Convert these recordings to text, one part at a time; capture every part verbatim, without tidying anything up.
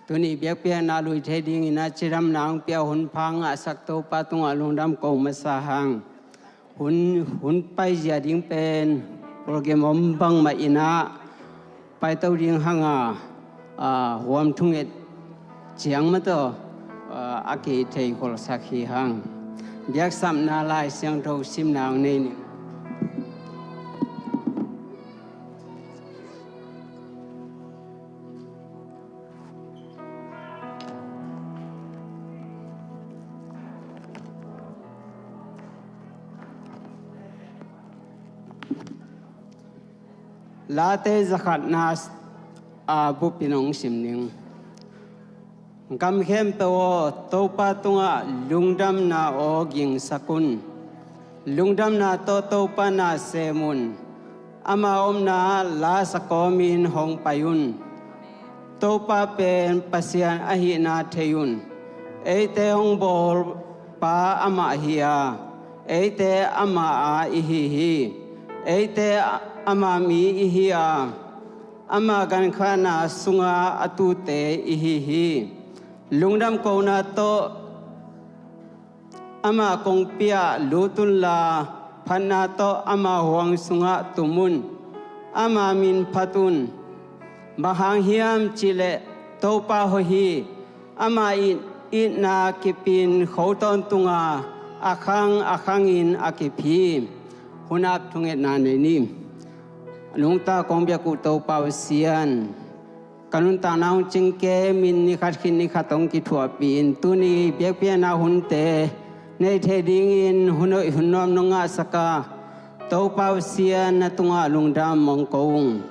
Tuni biakpiakna lui thei dingin a cidamna hong pia hun pha ngahsak Topa tungah lungdam ko masa hang. Hun, hun paizia ding pen program om bangmah in a paito ding hang a, a, huam thunget ciang mah tawh, a, a kithei kholsak hi hang. Biaksapna Lai Siangtho simna hong nei ning. Late zakhatna a bupin hong sim ning. Gam khempeuh aw, Topa tungah lungdamna aw gingsak un. Lungdamna tawh Topa na sem un. Ama omna la sa kawmin hong pai un. Topa pen Pasian ahihna thei un. Eite hong bawlpa amah hi a, eite ama a ihi hi. Eite ama mi ihi a, ama gankhana sunga a tute ihi hi. Lungdam kona tawh ama kongpi ah lut unla, phatna tawh ama huang sungah tum un. Ama min phat un. Bang hang hiam cihleh Topa hoih hi. Ama it, itna kipin kho tawntunga a khang a khangin a kip hi. Hun ap thungetna nei ni. Nungta kong biak uh Topa Pasian, ka nuntakna hong cingkemin ni khat khit ni khat hong kithuahpih in, tuni biakpiakna hunte nei thei dingin hun hoih hun nuam nong ngahsak a, Topa Pasian na tungah lungdam hong ko ung.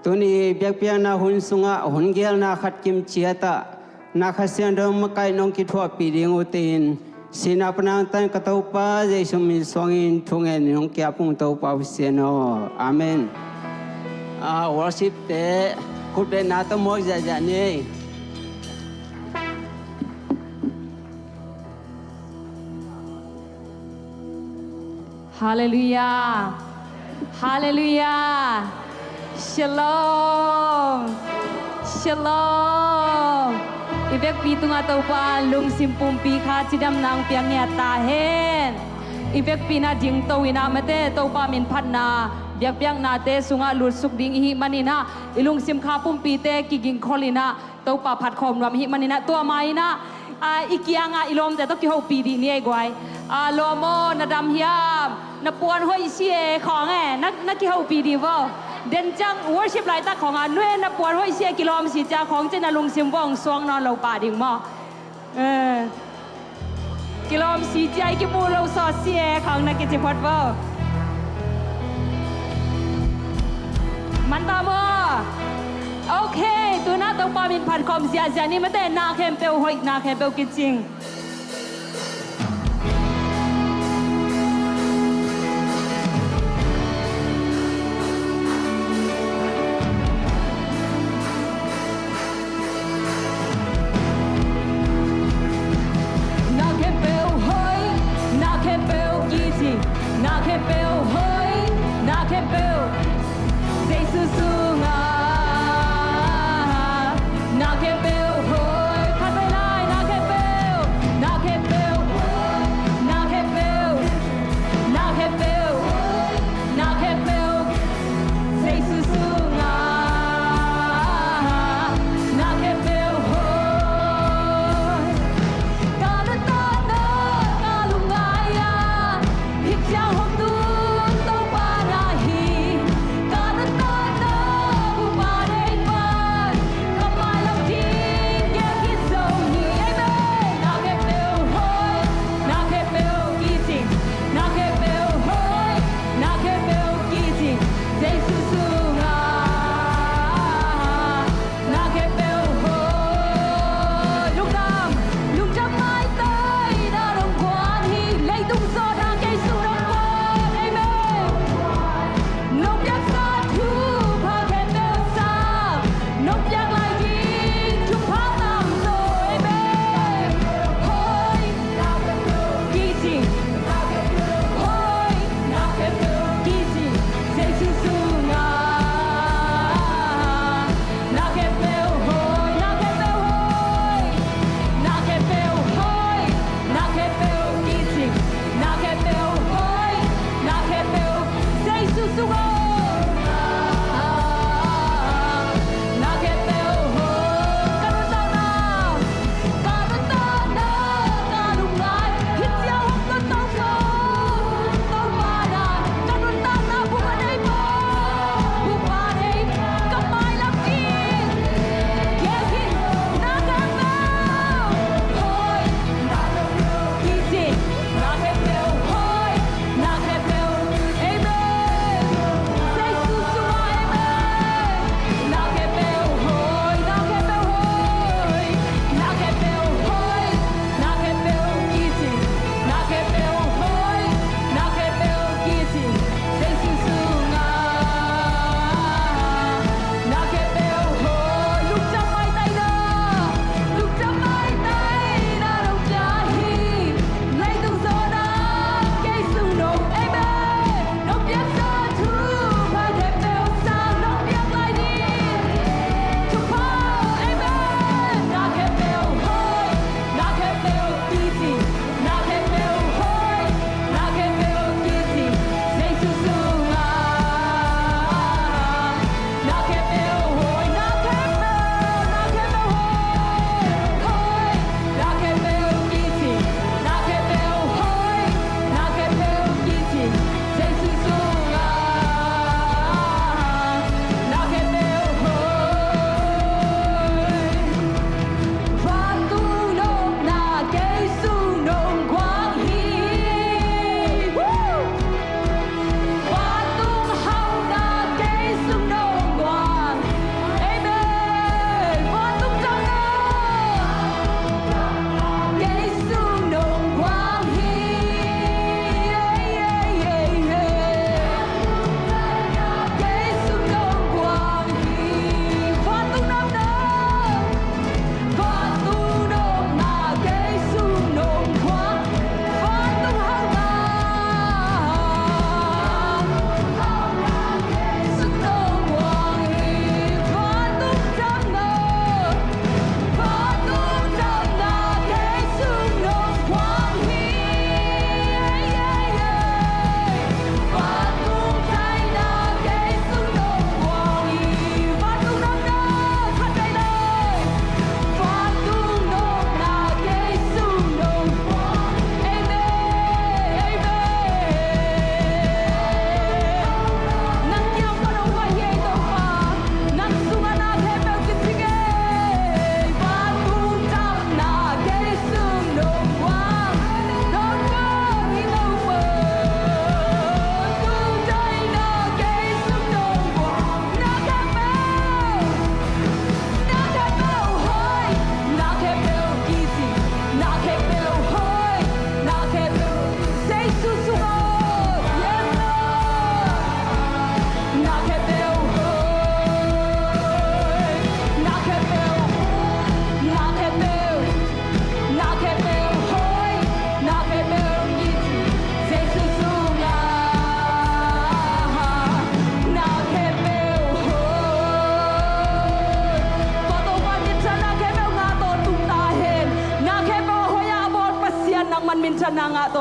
Tuni biakpiakna hun sungah hun gelna khat kim ciat ah na Kha Siangtho makaih nong kithuahpih ding uh tin, sihna pan nangtan ka Topa Jesu min suangin thungen in hong ki-ap ung Topa Pasian aw. Amen. Ah, worship te khutbetna tawh muak ziahziah ni. Halleluiah. Halleluiah. Shalom. Shalom. I vekpi tungah Topa lungsim pumpi kha cidamna hong piak ngiat ta hen. I vekpi na dingto in ah mate Topa min phatna biakpiaknate sungah lutsuk ding i hih manin ah i lungsim kha pumpite kigingkhol in ah Topa phatkhawm nuam i hih manin ah tua ma in ah, ah, i kiangah i lawmte tawh kihopih dih ni ei guai. Ah, lawm aw, na dam hiam? Na puan hoih si e khawng e, na, na kihopih dih vaw. Den ciang worship laitak khawngah nu e na puan hoih si e kilawm si cia khawng ci na lungsim vawng suang nawn lo pah ding maw? Eh. Kilawm si cia i kimu lo sawt si e khawng na kici phot vaw. Manta maw? Ok, tuna Topa min phatkhawm ziahziah ni mate, na khempeuh hoih, na khempeuh kicing. Na khempeuh hoih, na khempeuh kici, na khempeuh hoih, na khempeuh Jesu sungah. Na khempeuh hoih, khatvei lai, na khempeuh.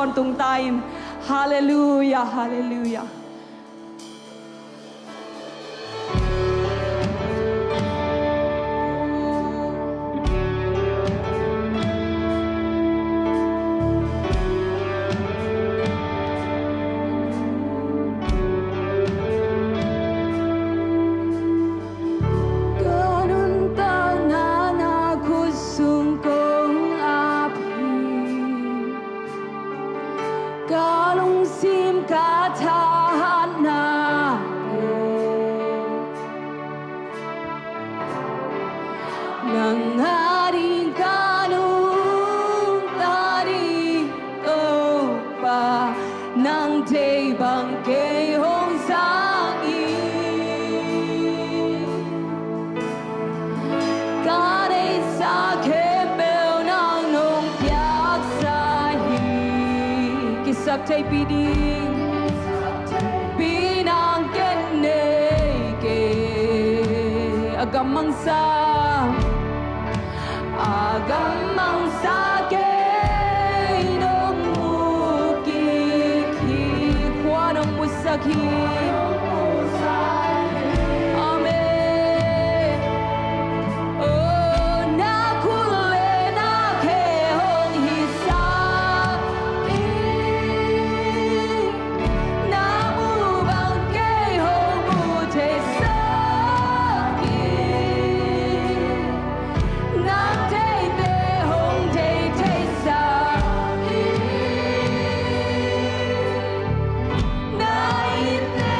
tawntung ta in. Halleluia, halleluia. Ka nuntakna na khut sung kong ap hi. Ka lungsim ka thahatna nang a ding ka nungta ding Topa, nang deih bang kei hong zang hi. Ka neihsa khempeuh nang nong piaksa hi. Kisaktheihpih ding pi nang ken nei kei. A gammangsa, a gammangsa kei nong mu kik hi. Khua nong musak hi. Amen. Oh, na khut le na khe hong hisak hi. Na mu bang kei hong mu theisak hi. Nang deihte hong deih theisak hi. Na itte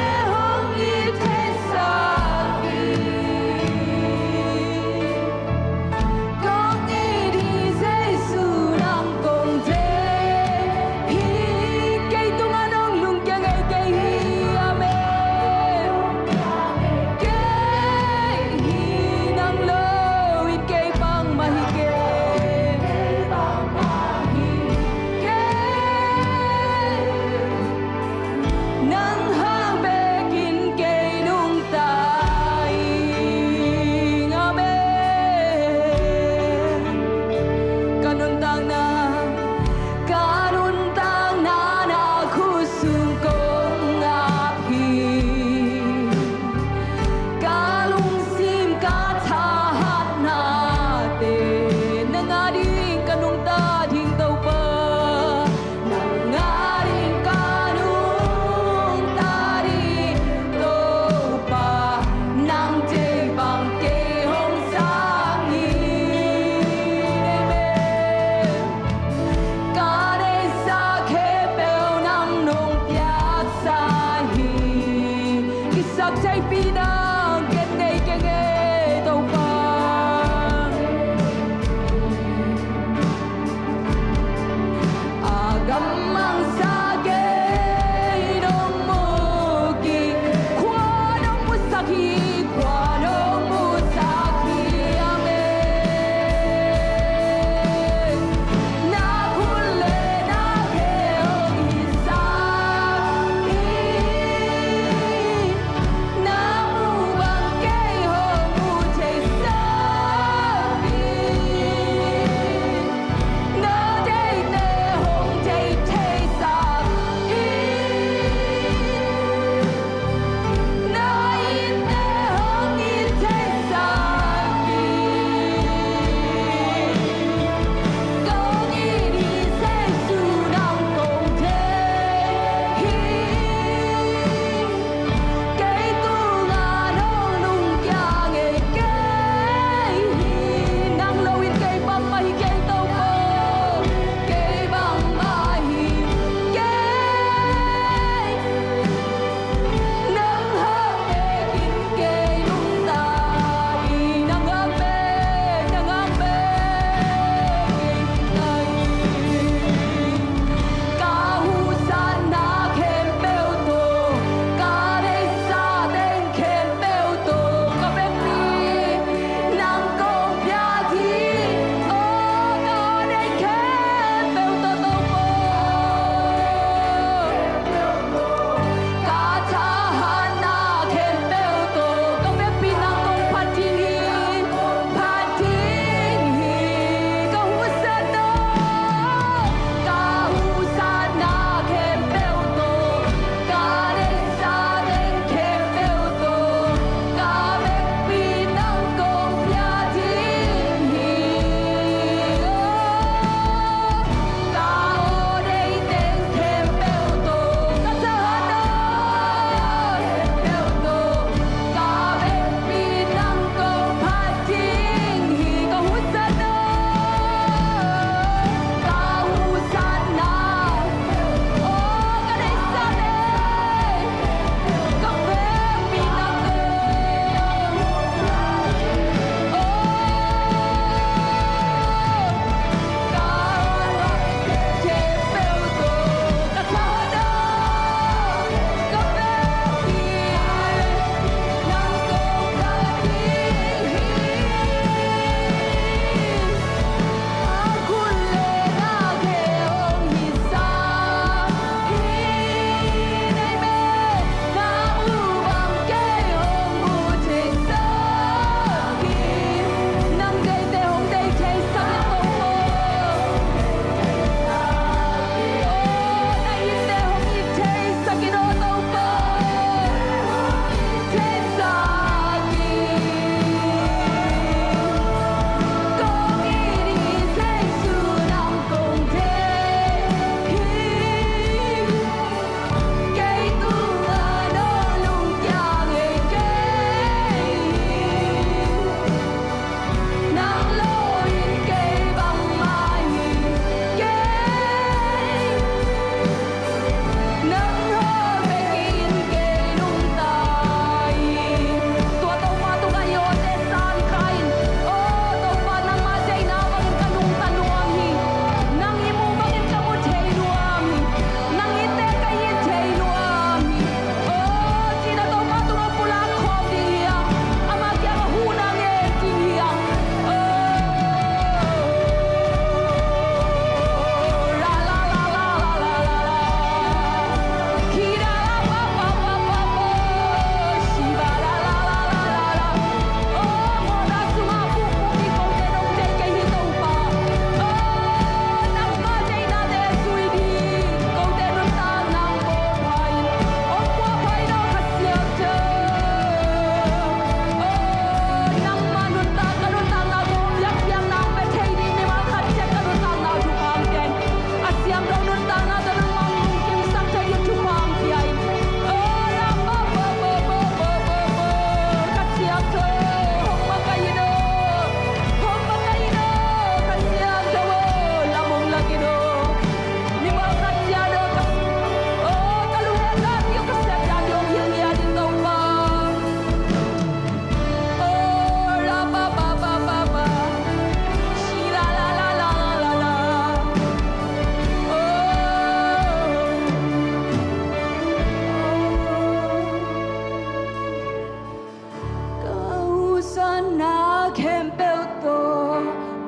khempeuh tawh,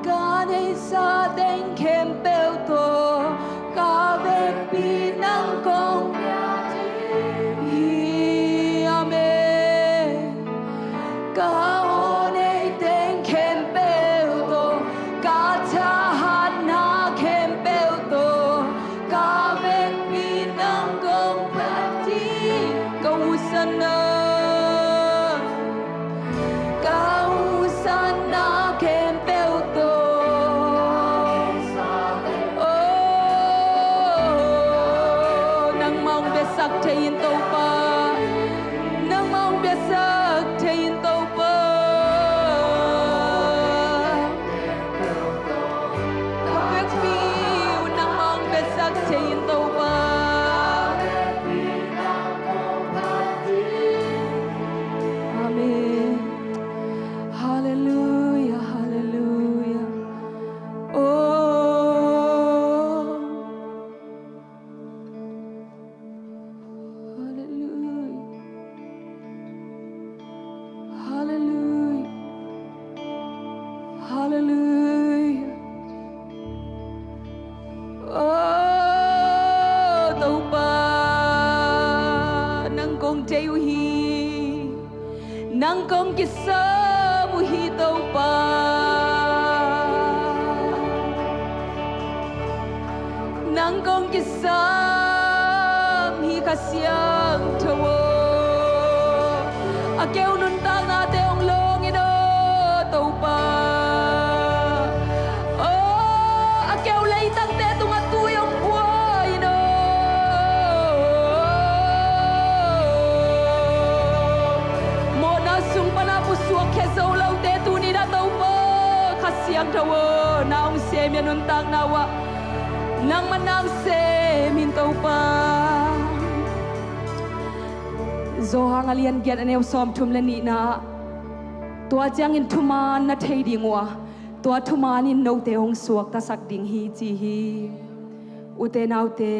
ka neihsa teng khempeuh tawh, ka vekpi nang kong pia hi. Amen. Ka aw nei teng khempeuh tawh, ka thahatna khempeuh tawh, ka vekpi nang kong pia hi. Ka husanna, ka husanna khempeuh tawh. Oh, nangmah hong piasak thei in Topa. Nangmah hong piasak thei in Topa. Ka vekpi uh nangmah hong piasak thei in Topa. Amen. Halleluia, halleluia. Oh. Halleluia. Halleluia. Halleluia. Oh, Topa, nang kong deih uh hi. Nang kong kisam uh hi Topa. Nang kong kisam hi Kha Siangtho aw. A keu nuntaknate hong lawng in aw Topa. Oh, a keu leitangte tungah tui hong buai in aw. Mawhna sung pana pusuak khia zo lote tuni-in ah Topa Kha Siangtho aw, na hong sem hi a nuntakna uh ah. Nangmah na hong sem hi Topa. Johan a lian giat a neu sawmthum le nihna ah, tua ciangin thuman na thei ding uh a, tua thuman in note hong suaktasak ding hi ci hi. Ute naute,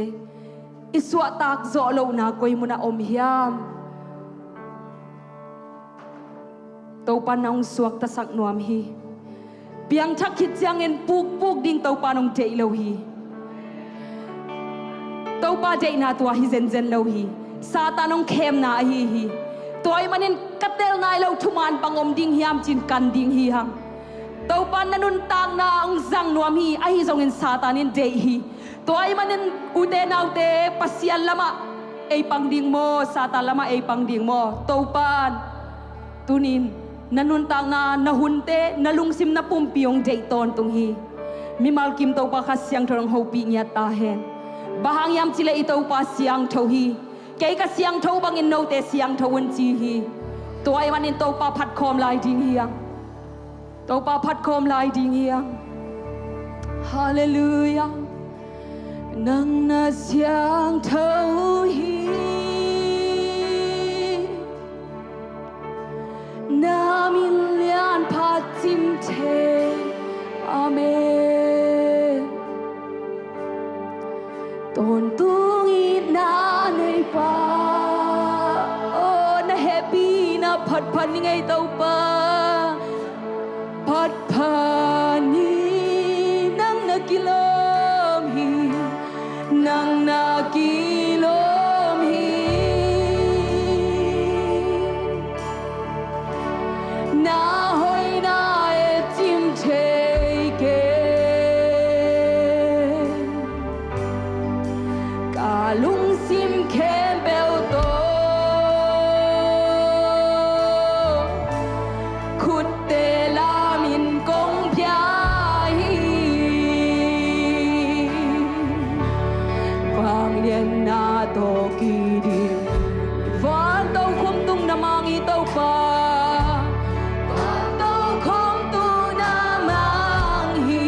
i suahtak zawh lohna koi munah om hiam? Topa na hong suaktasak nuam hi. Piangthak khit ciangin pukpuk ding Topa na hong deih lo hi. Topa deihna tua hi zenzen lo hi. Satan hong khemna ahi hi. Tua ahih manin ka tel nai lo thuman bang om ding hiam ci-in kan ding hi hang. Topa na nuntakna hong zang nuam hi, ahi zongin Satan in deih hi. Tua ahih manin ute naute, Pasian lamah ei pang ding maw, Satan lamah ei pang ding maw? Topa in tuni-in na nuntakna, na hunte, na lungsim, na pumpi hong deih tawntung hi. Mimal kim Topa Kha Siangtho in hong hopih ngiat ta hen. Bang hang hiam cih leh i Topa siangtho hi. Kei ka siangtho bangin note siangtho un ci hi. Tua ahih manin Topa phat khawm lai ding hi hang. Topa phat khawm lai ding hi hang. Halleluia. Nang na siangtho hi. Na min lian phat cim thei. Amen. Tawntung itna neipa, aw na hehpihna phatphat ni ngei Topa. Phatphat ni, nang na kilawm hi, nang na kilawm hi. Na hoihna e cim thei kei. Ka lungsim khempeuh tawh khutte lamin kong pia hi. Vangliatna tawh kidim, van tokhom tung na mang hi Topa. Van tokhom tung na mang hi.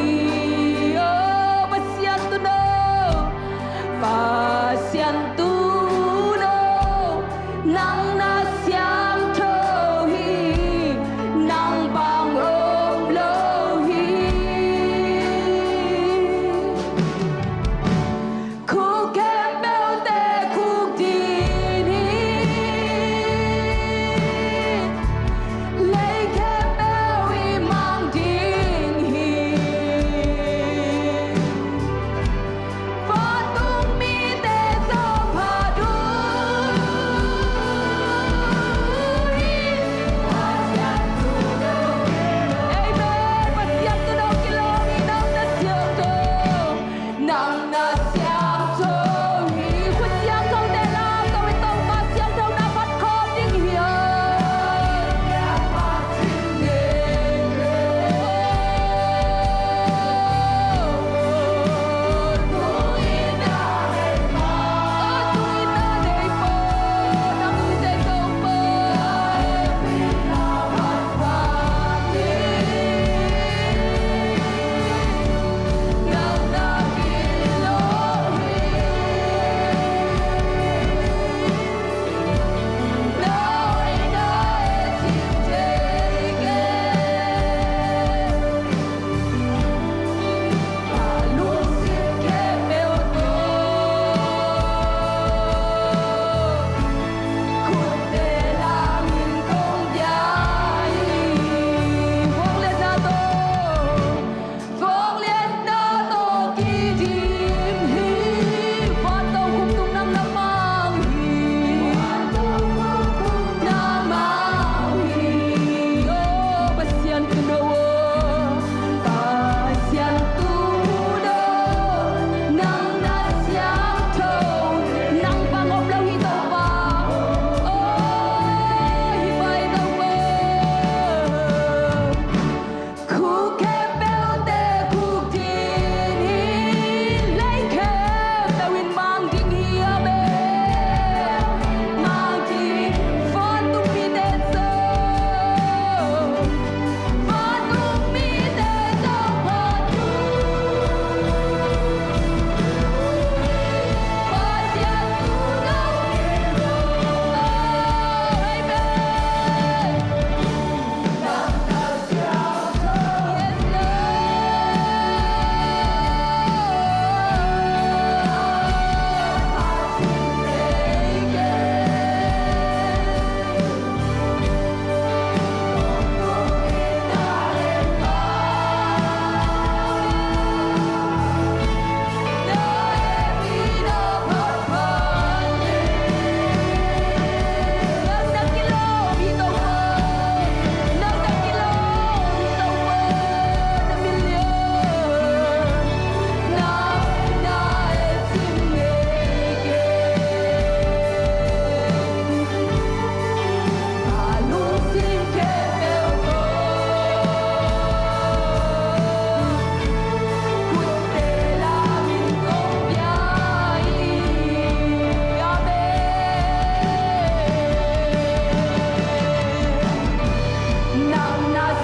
Aw Pasian tun aw, Pasian tun aw, nang na siangtho hi. Nang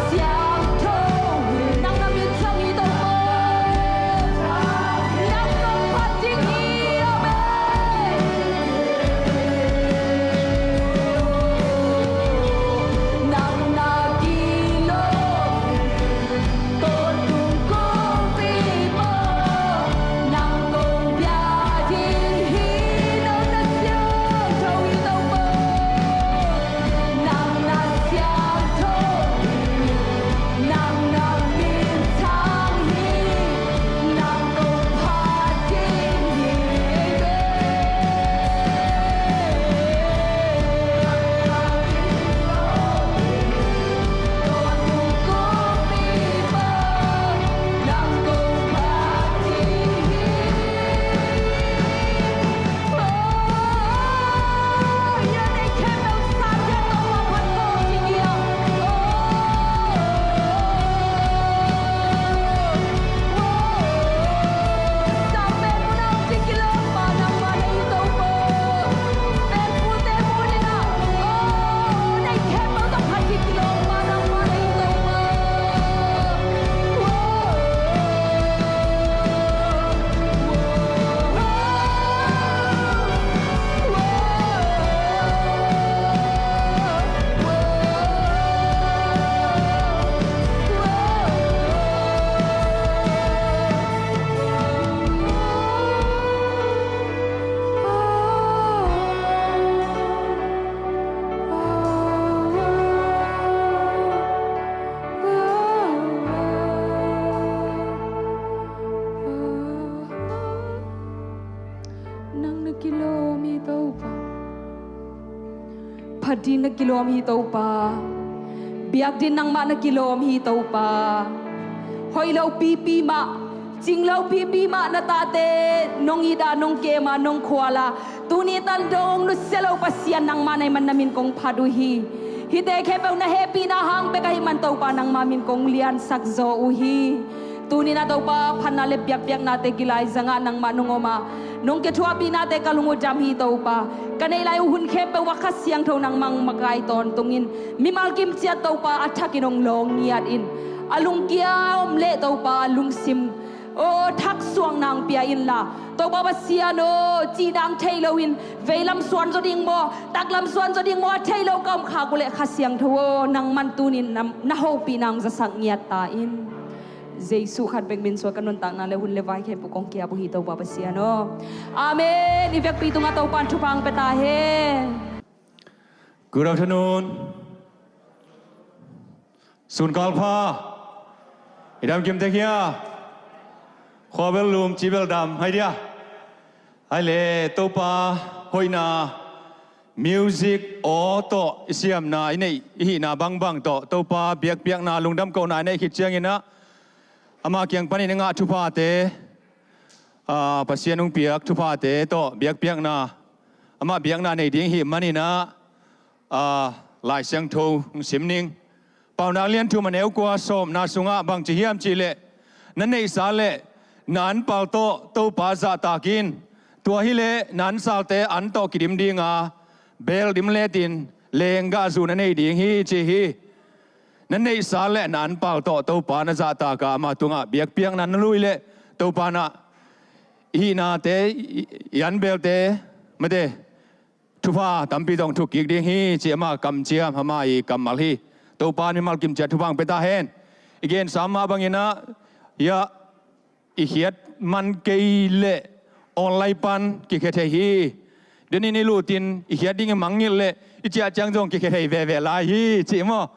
Siangtho, nang na min thang hi Topa. Nang kong phat ding hi, amen. Nang na kilawm, tawntung kumpipa. Nang kong bia ding hi, nang na siangtho hi Topa. Nang na siangtho, nang na min thang hi, nang kong phat ding hi. Tawntung kumpipa, nang kong phat ding hi. Nang na kilawm hi Topa. Phat ding na kilawm hi Topa. Biak ding nangmah na kilawm hi Topa. Hoih lo pipi mah, cing lo pipi mah na tate nong it a, nong kem a, nong khual a, tuni tan dong nusia lo Pasian nangmah na hih man na min kong phat uh hi. Hihte khempeuh na hehpihna hang bek ahih man Topa nangmah min kong liansak zaw uh hi. Tuni-in ah Topa phatna le biakpiaknate kilaizangah nangmah nong om a, nong kithuahpihnate ka lung uh dam hi Topa. Ka neih lai uh hun khempeuh ah Kha Siangtho nangmah hong makai tawntungin, mimal kimciat Topa a thakin hong lawng ngiat in, a lungkia om leh Topa lungsim aw thaksuak nang pia inla, Topa Pasian aw, cih dang thei loin veilam suan zaw ding maw, taklam suan zaw ding maw, a thei lo ka om khak uh leh Kha Siangtho aw, nangman tuni-in na, na hopihna hong zasak ngiat ta in. Jesuh khat bek min suang ka nuntakna le hun le vai khempeuh kong ki-ap uh hi Topa Pasian aw. Amen. I vekpi tungah Topa in thupha hong pia ta hen. Good afternoon. Sunkal pha. I dam kim tek hia? Khua bel lum, ci bel dam, hai dia. Hai le, Topa hoihna, music aw tawh i siamna i neih i hihna bangbang tawh Topa biakpiakna lungdam kohna i neih khit ciangin ah, ama kiang panin i ngah thuphate, a, Pasian hong piak thuphate tawh biakpiakna, amah biakna nei ding i hih manin ah, a, Lai Siangtho hong sim ning. Paunak lian thum a neu kua sawmna sungah bang ci hiam cih leh, na neihsa le na anpal tawh Topa zahtak in. Tua hi leh na ansalte an tawh kidim ding a, beel dim letin lenggahzu na nei ding hi, ci hi. Na neihsa le na anpal tawh Topa na zahtak a, ama tungah biakpiakna na lui leh Topa in ah i hihnate, i, i anbeelte, mate, thupha tampi tawh hong thuk kik ding hi, ci ama kamciam, ama i kammal hi. Topa in mimal kimciat thupha hong pia ta hen. I gensa mah bangin ah, ya, i khiat man kei leh online pan kikhia thei hi. Denin i lutin i khiat ding i mangngilh leh i ciah ciang zong kikhia thei veve lai hi, ci maw.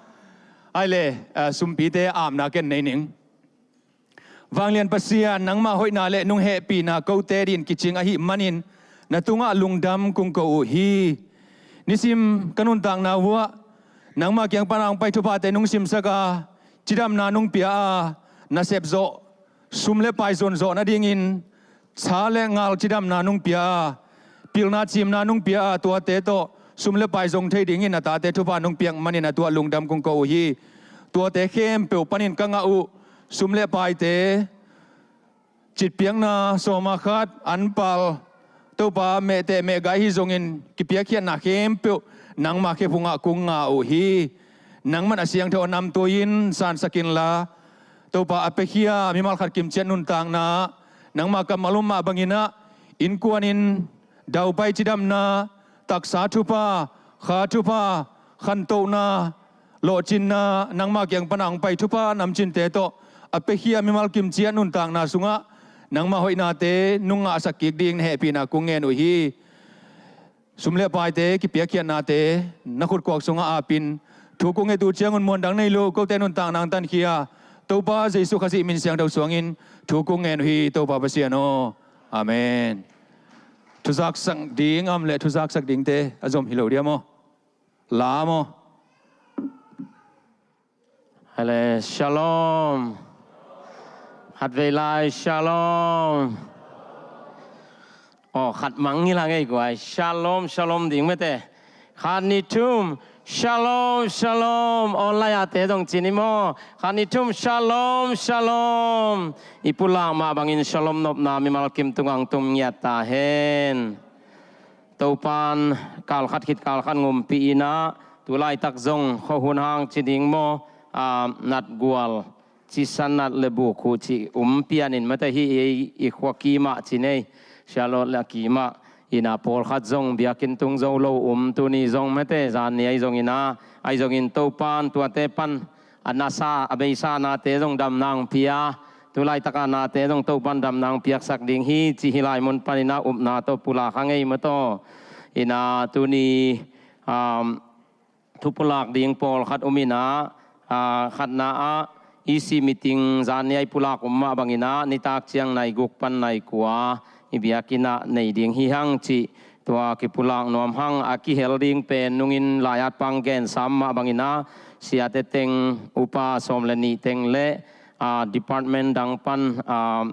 Ai le, a, sumpite apna ken nei ning. Vanglian Pasian, nangmah hoihna le nong hehpihna kote din kicing ahih manin na tungah lungdam kong ko uh hi. Nisim ka nuntakna uh ah nangmah kiang pana hong pai thuphate nong simsak a, cidamna nong pia a, nasep zawh, sum le pai zon zawh nadingin, sa le ngal cidamna nong pia a, pilna cimna nong pia a, tuate tawh sum le pai zong thei dingin a tate thupha nong piak manin a tuah lungdam kong ko uh hi. Tuate khempeuh panin ka ngah uh sum le paite, citpiakna sawma khat, anpal, Topa mehteh mehgai hi zongin kipiakkhiatna khempeuh nangma khephungah kong ngah uh hi. Nangman a siangtho a namtui in sansak inla, Topa, a piakhia mimal khat kimciat nuntakna, nangma kammal um mah bangin ah, innkuan in daupai cidamna, taksa thupha, kha thupha, khantohna, lawhcinna, nangma kiang pana hong pai thupha namcinte tawh a piakhia mimal kimciat nuntakna sungah nangma hoihnate nung ngahsak kik ding na hehpihna kong ngen uh hi. Sum le paite, kipiakkhiatnate na khutkuak sungah apin, thu kong nget uh ciangun muan dang nei lo kote nuntakna hong tankhia Topa Jesuh Khazih min siangtho suangin thu kong ngen uh hi, Topa Pasian aw. Amen. Thuzaksak ding a om leh thuzaksak dingte a zom hi lo dia maw? La maw? Hale, shalom. Khatvei lai, shalom. Aw, khat mangngilh a ngei guai. Shalom, shalom ding mate. Khat, nih, thum. Shalom, shalom. Online ate zong ci ni maw? Khat, nih, thum. Shalom, shalom. I pulak mah bangin shalom nopna mimal kim tungah hong tum ngiat ta hen. Topan kalkhat khit kalkhat ngumpi inah, tulaitak zong khuahun hang ci ding maw, a, natgual, cisa nat le buk huh cih um pianin mate, hih ei i khua kimah ci nei, Charlotte le a kimah inah, pawlkhat zong biakinn tung zo lo um, tuni zong mate, zan ni ahi zongin ah, ahi zongin Topan tuate pan a nasa, a beisa nate zong damna hong pia, tulaitaka nate zong Topan damna hong piaksak ding hi, cih hih lai mun paninah upna tawh pulak a ngei mataw. Inah tuni, um, thu pulak ding pawlkhat um inah, ah, khatna ah E C meeting zan ni a i pulak um mah banginah, nitak ciang nai guk pan nai kua i biakinn ah nei ding hi hang cih tua kipulak nuam hang. A kihel ding pen nungin lai-at pang gen sam mah banginah, siate teng upa sawm le nih teng le, ah, department dang pan, ah,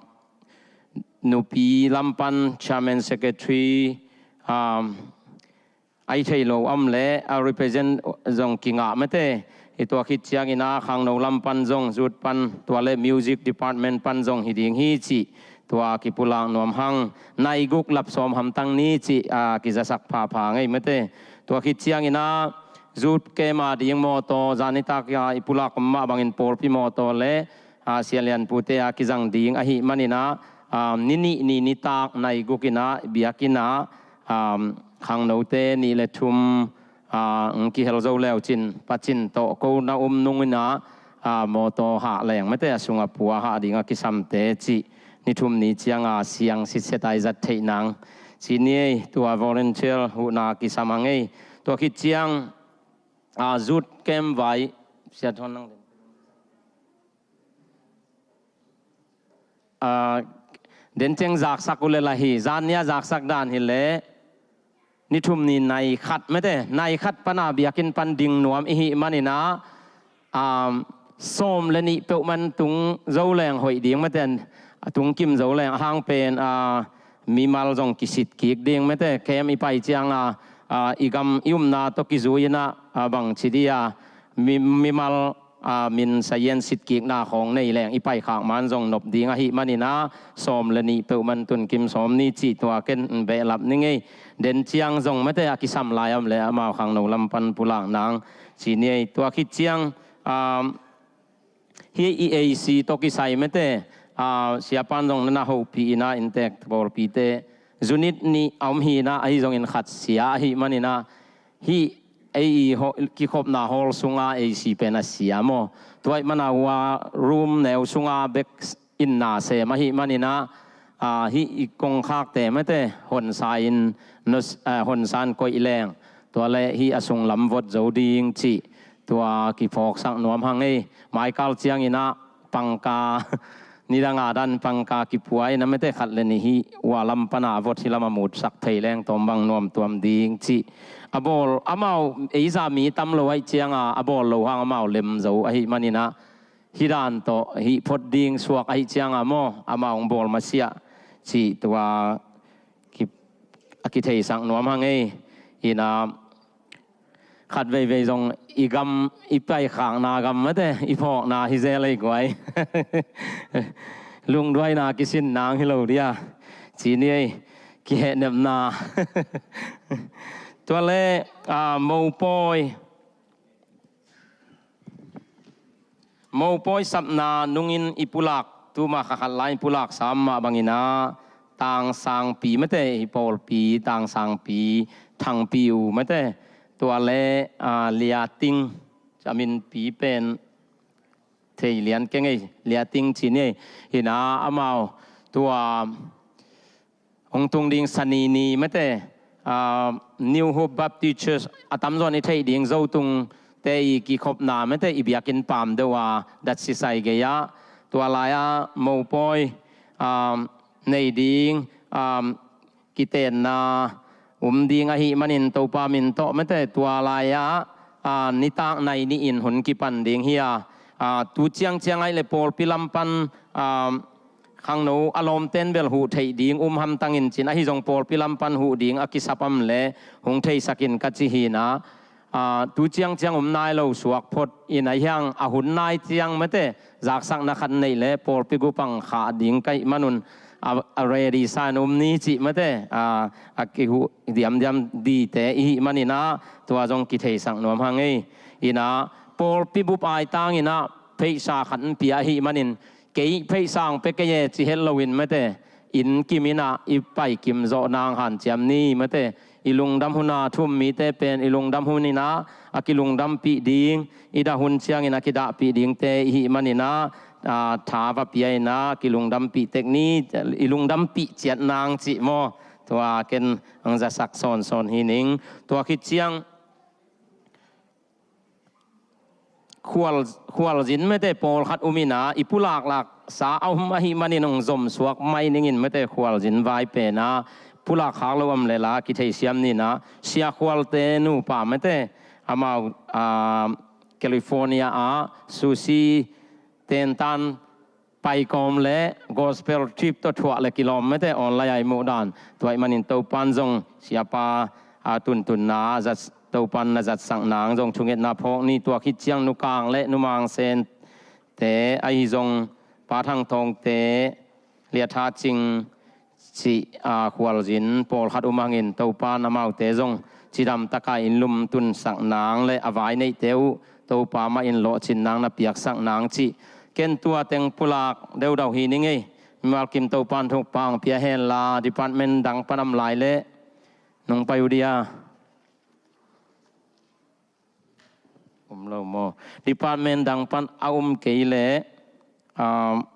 nupi lam pan chairman, secretary, ah, a i thei lo a om le a represent zong kingah mate. Hih tua khit cianginah khangno lam pan zong, zut pan, tua le music department pan zong hi ding hi cih tua kipulak nuam hang. Nai guk lap sawm hamtang ni cih, a, kizasak phapha ngei mate. Tua khit cianginah zut kema ding mawtaw, zan nitak a i pulak um mah bangin pawlpi mawtaw le, a, sialianpute a kizang ding ahih maninah, a, ni nih ni nitak nai guk inah biakinn ah, a, khangnote nih le thum, a, kihel zo leucin pacin tawh ko na um nunginah, a, mawtaw hah leng mate, a sungah pua hah ding a kisamte cih ni thum ni cianga siang sitset a i zat theih nang. Ci ni ei, tua volunteer huhna kisam a ngei. Tua khit ciang, a, zut kem vai, sia thawn nang den. A, den ciang zaksak uh le la hi, zan ni a zaksak dan hi le, ni thum ni nai khat mate, nai khat pana biakinn pan ding nuam ihih maninah, um, sawm le nih peuhman tung zo leng hoih ding mate, a tung kim zo leng a hang pen, a, mimal zong kisitkik ding mate, kem i pai cianga, a, i gam i umna tawh kizui inah, a, bangci dia, mi, mimal, a, min sayen sitkikna khawng nei leng i paikhak man zong nop ding ahih maninah, sawm le nih peuhman tun kim sawm ni cih tua ken behlap ni ngei. Den ciang zong mate a kisam lai a om le amau khangno lam pan pulak nang ci ni ei. Tua khit ciang, a, hih i A C tawh kisai mate, a, siapan zong nana hopih inah, inntek pawlpite unit nih a om hi inah, ahi zongin khat sia ahih maninah, hih ei i ho-, kikhopna hall sunga A C pen a sia maw. Tua ahih mana war room neu sunga bek inna sem ahih maninah, a, hih i kongkhakte mate honsa in, nos-, a, honsa in koih leng, tua le hih a sunglam vot zo ding cih tua kiphawksak nuam hang ei. Maikal cianginah pangka, nidanga dan pangka kipua inah mate, khat le nih hih war lam pana a vot hih lama mutsak phei leng tawm bang nuamtuam ding cih. A bawl, amau ei za mi tam lo ahih cianga, a bawl lo hang amau lem zo ahih maninah, hih dan tawh hih phot ding suak ahih cianga maw, amau hong bawl masiah cih tua ki, a kitheisak nuam hang ei. Inah khat veivei zong i gam, i paikhakna gam mate, i phawkna hi zel ei guai. Lungduaina kisin nang hi lo dia ci ni ei, kihehnepna. Tua le, a, mopawi Mopawi sapna nungin i pulak, tuma kha khat lai i pulak sam mah bangin ah, Tangsangpi mate, i pawlpi Tangsangpi, Thangpiu mate, tua le, ah, Liating, a minpi pen thei lian keng ei, Liating ci ni ei. Hi-in ah amau tua hong tung ding Sani ni mate, ah, New Hope Baptist Church a tamzaw in i theih ding Zotungte i kikhopna mate, i biakinn pam deuh a, Datsisai gei-ah, tua lai-ah mopawi, ah, nei ding, ah, kitenna um ding ahih manin Topa min tawh mate, tua lai-ah, ah, nitak nai nih in hun kipan ding hi a, ah, tu ciangciang ahih leh pawlpi lam pan, ah, khangno a lawmten bel huh theih ding um hamtang in cin, ahi zong pawlpi lam pan huh ding a kisap a om leh hong theisak in ka ci hi-in ah, ah, tu ciangciang om nai lo suak phot in, ahih hang a hun nai ciang mate, zaksakna khat neih leh pawlpi gupang khah ding ka hih manun, a, a ready sa in um ni cih mate, ah, a kihuh diamdiam dite i hih manin ah, tua zong kitheisak nuam hang ei. Hi-in ah pawlpi bup aitang in ah pheisa khat in pia ahih manin, kei pheisa hong pia kei e ci het loin mate, inn kim in ah i pai kim zawh nang hanciam ni mate, i lungdam hun a thu-um mite pen i lungdam hun in ah a kilungdampih ding, i dah hun ciangin a kidahpih dingte i hih manin ah, ah, tha va pia in ah kilungdampih tek ni, i lungdampih ciat nang cih maw. Tua ken hong zasak sawnsawn hi ning. Tua khit ciang Khual, Khualzin mate pawlkhat um in ah, i pulaklaksa a um ahih manin hong zomsuak mai ningin mate, Khualzin vai pen ah pulak khak lo om leh la kitheisiam ni in ah, Sia Khualte nupa mate, amau, ah, California ah sushi tentan pai kawm le gospel trip tawh thuah le kilawm mate, online a i muh dan. Tua ahih manin Topan zong siapa, a, tuntunna zat, Topan na zatsak nang zong thungetna phawk ni. Tua khit ciang Nu Kang le Nu Mang Sente, ahi zong Pa Thang Thawngte, Lia Tha Cing, cih, a, Khualzin pawlkhat um hangin Topan amaute zong cidam taka inn lum tunsak nang le a vai neihte uh Topa mah in lawhcin nang na piaksak nang cih. Ken tua teng pulak deudau hi ning ei. Mimal kim Topan thupha hong pia hen la, department dang pan a om lai leh nong pai uh dia. Um lo maw. Department dang pan a um kei leh, um,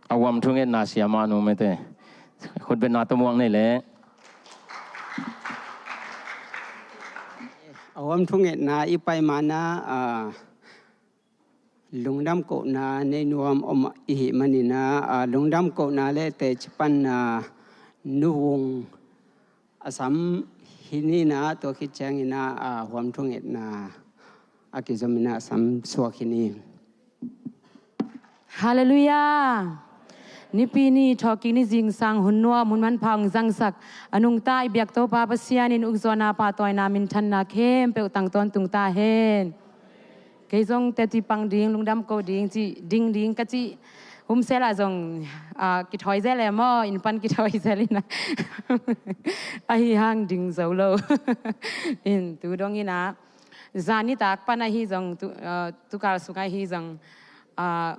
a huam thungetna sia mah nu mete. Khutbetna tawh muak nei leh. A huam thungetna i pai mana, ah, lungdam kohna nei nuam om i hih manin ah, lungdam kohna le teci pan, ah, Nu Vung a sam hi ni in ah, tua khit ciangin ah, ah, huam thungetna a kizom in ah a sam suak hi ni. Halleluiah. Nipi ni thawhkik ni zingsang hun nuam hun manpha hong zangsak a nungta i biak Topa Pasian in ukzawhna pahtawina minthanna khempeuh tang tawntung ta hen. Kei zong teci pang ding, lungdam ko ding, ci ding ding ka cih. Humsel ah zong, ah, kithawi zel e maw, inn pan kithawi zel in ah. Ahi hang ding zo lo. In tu dong in ah. Zan nitak pan ahi zong, tu, ah, tukal sung ahi zong, ah,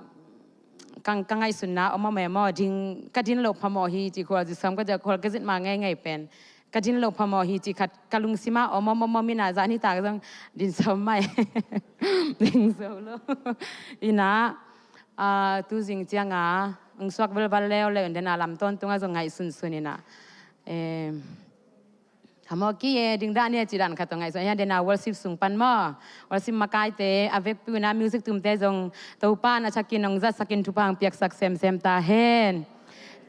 ka, ka ngaihsutna om a memaw, ding, ka din loh phamawh hi, ci khual zi sawm ka zia khual ka zit ma ngeingei pen. Ka din loh phamawh hi cih khat ka lungsim ah om om om om in ah, zan nitak zong din sawm mai. Ding zo lo. In ah, ah, tu zing ciang a, hong suak velval leuleu in den a lam tawntung ah zong ngaihsunsun in ah. Eh, hamawh ki e, ding dah ni e, ci dan khat tawh ngaihsun. Ahi hang den a worship sung pan maw. Worship makaite, a vekpi un ah music tumte zong Topan a thakin hong zatsakin thupha hong piaksak semsem ta hen.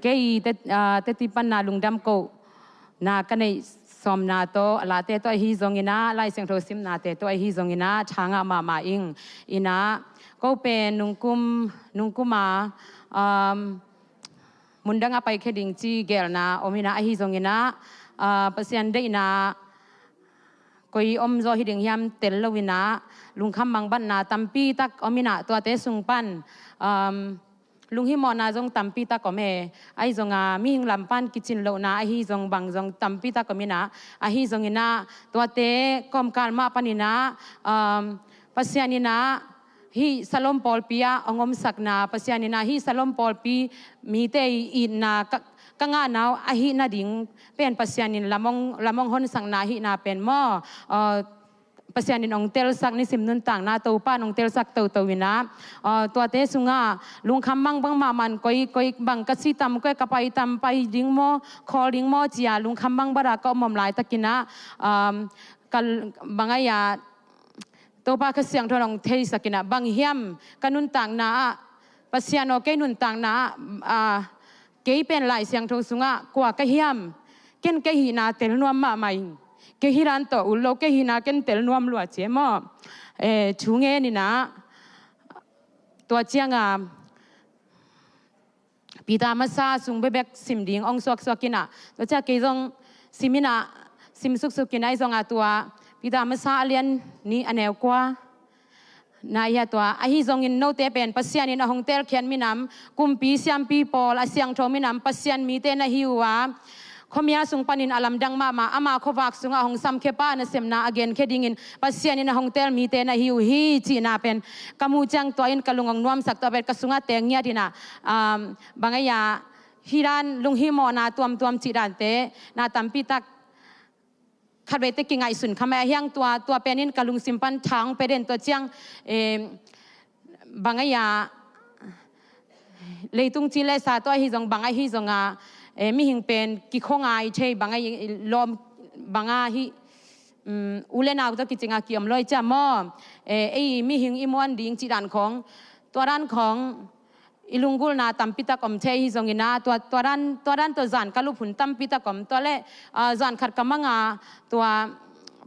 Kei te, ah, teci pan na lungdam ko na ka neih sawmna tawh, a late tawh ahi zongin ah, Lai Siangtho simnate tawh ahi zongin ah, tha ngah mahmah ing. In ah, ko pen nungkum, nungkum a, um, mundang a paikhia ding ci gelna om in ah, ahi zongin ah, ah, Pasian deihna koi om zaw hi ding hiam tel lo in ah, lungkham mangbatna tampi tak om in ah, tuate sung pan, um, Lunghimawhna zong tampi tak om e. Ahi zong a, mihing lam pan kicin lohna ahi zong bang zong tampi tak om in ah, ahi zong in ah, tuate kawmkal mah panin ah, um, Pasian in ah hih Salom pawlpi ah hong omsakna, Pasian in ah hih Salom pawlpi mite i itna ka, ka ngahna uh ahih nading pen Pasian in lam hong, lam hong honsakna ahihna pen maw, uh, Pasian in hong telsak, nisim nuntakna Topa in hong telsak toto in ah, uh, tuate sungah lungkham bangbang mahmah in, koi, koi bang ka si tam, koi ka pai tam, pai ding maw, khawl ding maw ci-a lungkham bangbang a ka om om laitakin ah, um, ka bang ai-a Topa Kha Siangtho in hong theisak in ah, bang hiam ka nuntakna ah, Pasian aw, kei nuntakna ah, ah, kei pen Lai Siangtho sungah kua ka hiam? Ken kei hihna tel nuam mahmah ing. Kei hih dan tawh ut lo, kei hihna ken tel nuam lua ci e maw. Eh, thu ngen in ah, tua ciang a, Peter masa sung bekbek sim ding hong suaksuak in ah, tua ciang kei zong sim in ah, sim suksuk in ah, ahi zong a tua Peter masa a lian nih a neu kua na, ahi a tua, ahi zongin note pen Pasian in a hong telkhiat minam, kumpi siampi pawl a siangtho minam, Pasian mite na hi uh a, khuamial sung panin a lamdang mahmah, ama khuavak sungah a hong samkhia pa nasemna a genkhia dingin Pasian in a hong tel mite na hi uh hi cihna pen ka muh ciang tua in ka lung hong nuamsak, tua pen ka sungah teng ngiat in ah, um, bang ai-a hih dan lunghimawhna tuamtuam cih dante na tampi tak khatveite kingaihsun kha mai a hiang, tua, tua pen in ka lungsim pan tha hong pia den. Tua ciang, eh, bang ai-a leitung ci le sa tawh ahi zong, bang ahi zong a, eh, mihing pen kikhua ngai thei, bang ai lawm, bang a hih, um, u le nau tawh kicing a kiom lo i ci a maw. Eh, ei mihing i muan ding cih dan khawng, tua dan khawng i lunggulhna tampi tak om thei hi zongin ah, tua, tua dan, tua dan tawh zan ka lup hun tampi tak om. Tua leh, ah, zan khat ka mang a, tua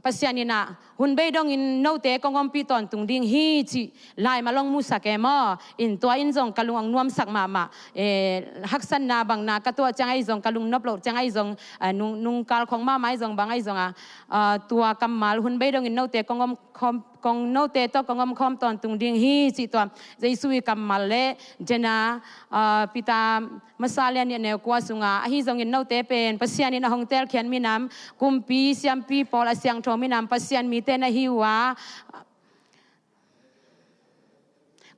Pasian in ah hun bei dongin note kong ompih tawntung ding hi cih laimal hong musak e maw. In tua in zong ka lung hong nuamsak mahmah. Eh, haksatna bangna ka tuah ciang ahi zong, ka lungnop loh ciang ahi zong, ah, nung, nungkal khong mahmah ahi zong, bang ahi zong a, ah, tua kammal, hun bei dongin note kong om khawm, kong note tawh kong om khawm tawntung ding hi cih tua Jesu i kammal le Jena, ah, Peter masa lian nih a neu kua sungah, ahi zongin note pen Pasian in a hong telkhiat minam, kumpi siampi pawl a siangtho minam, Pasian mite na hi uh a,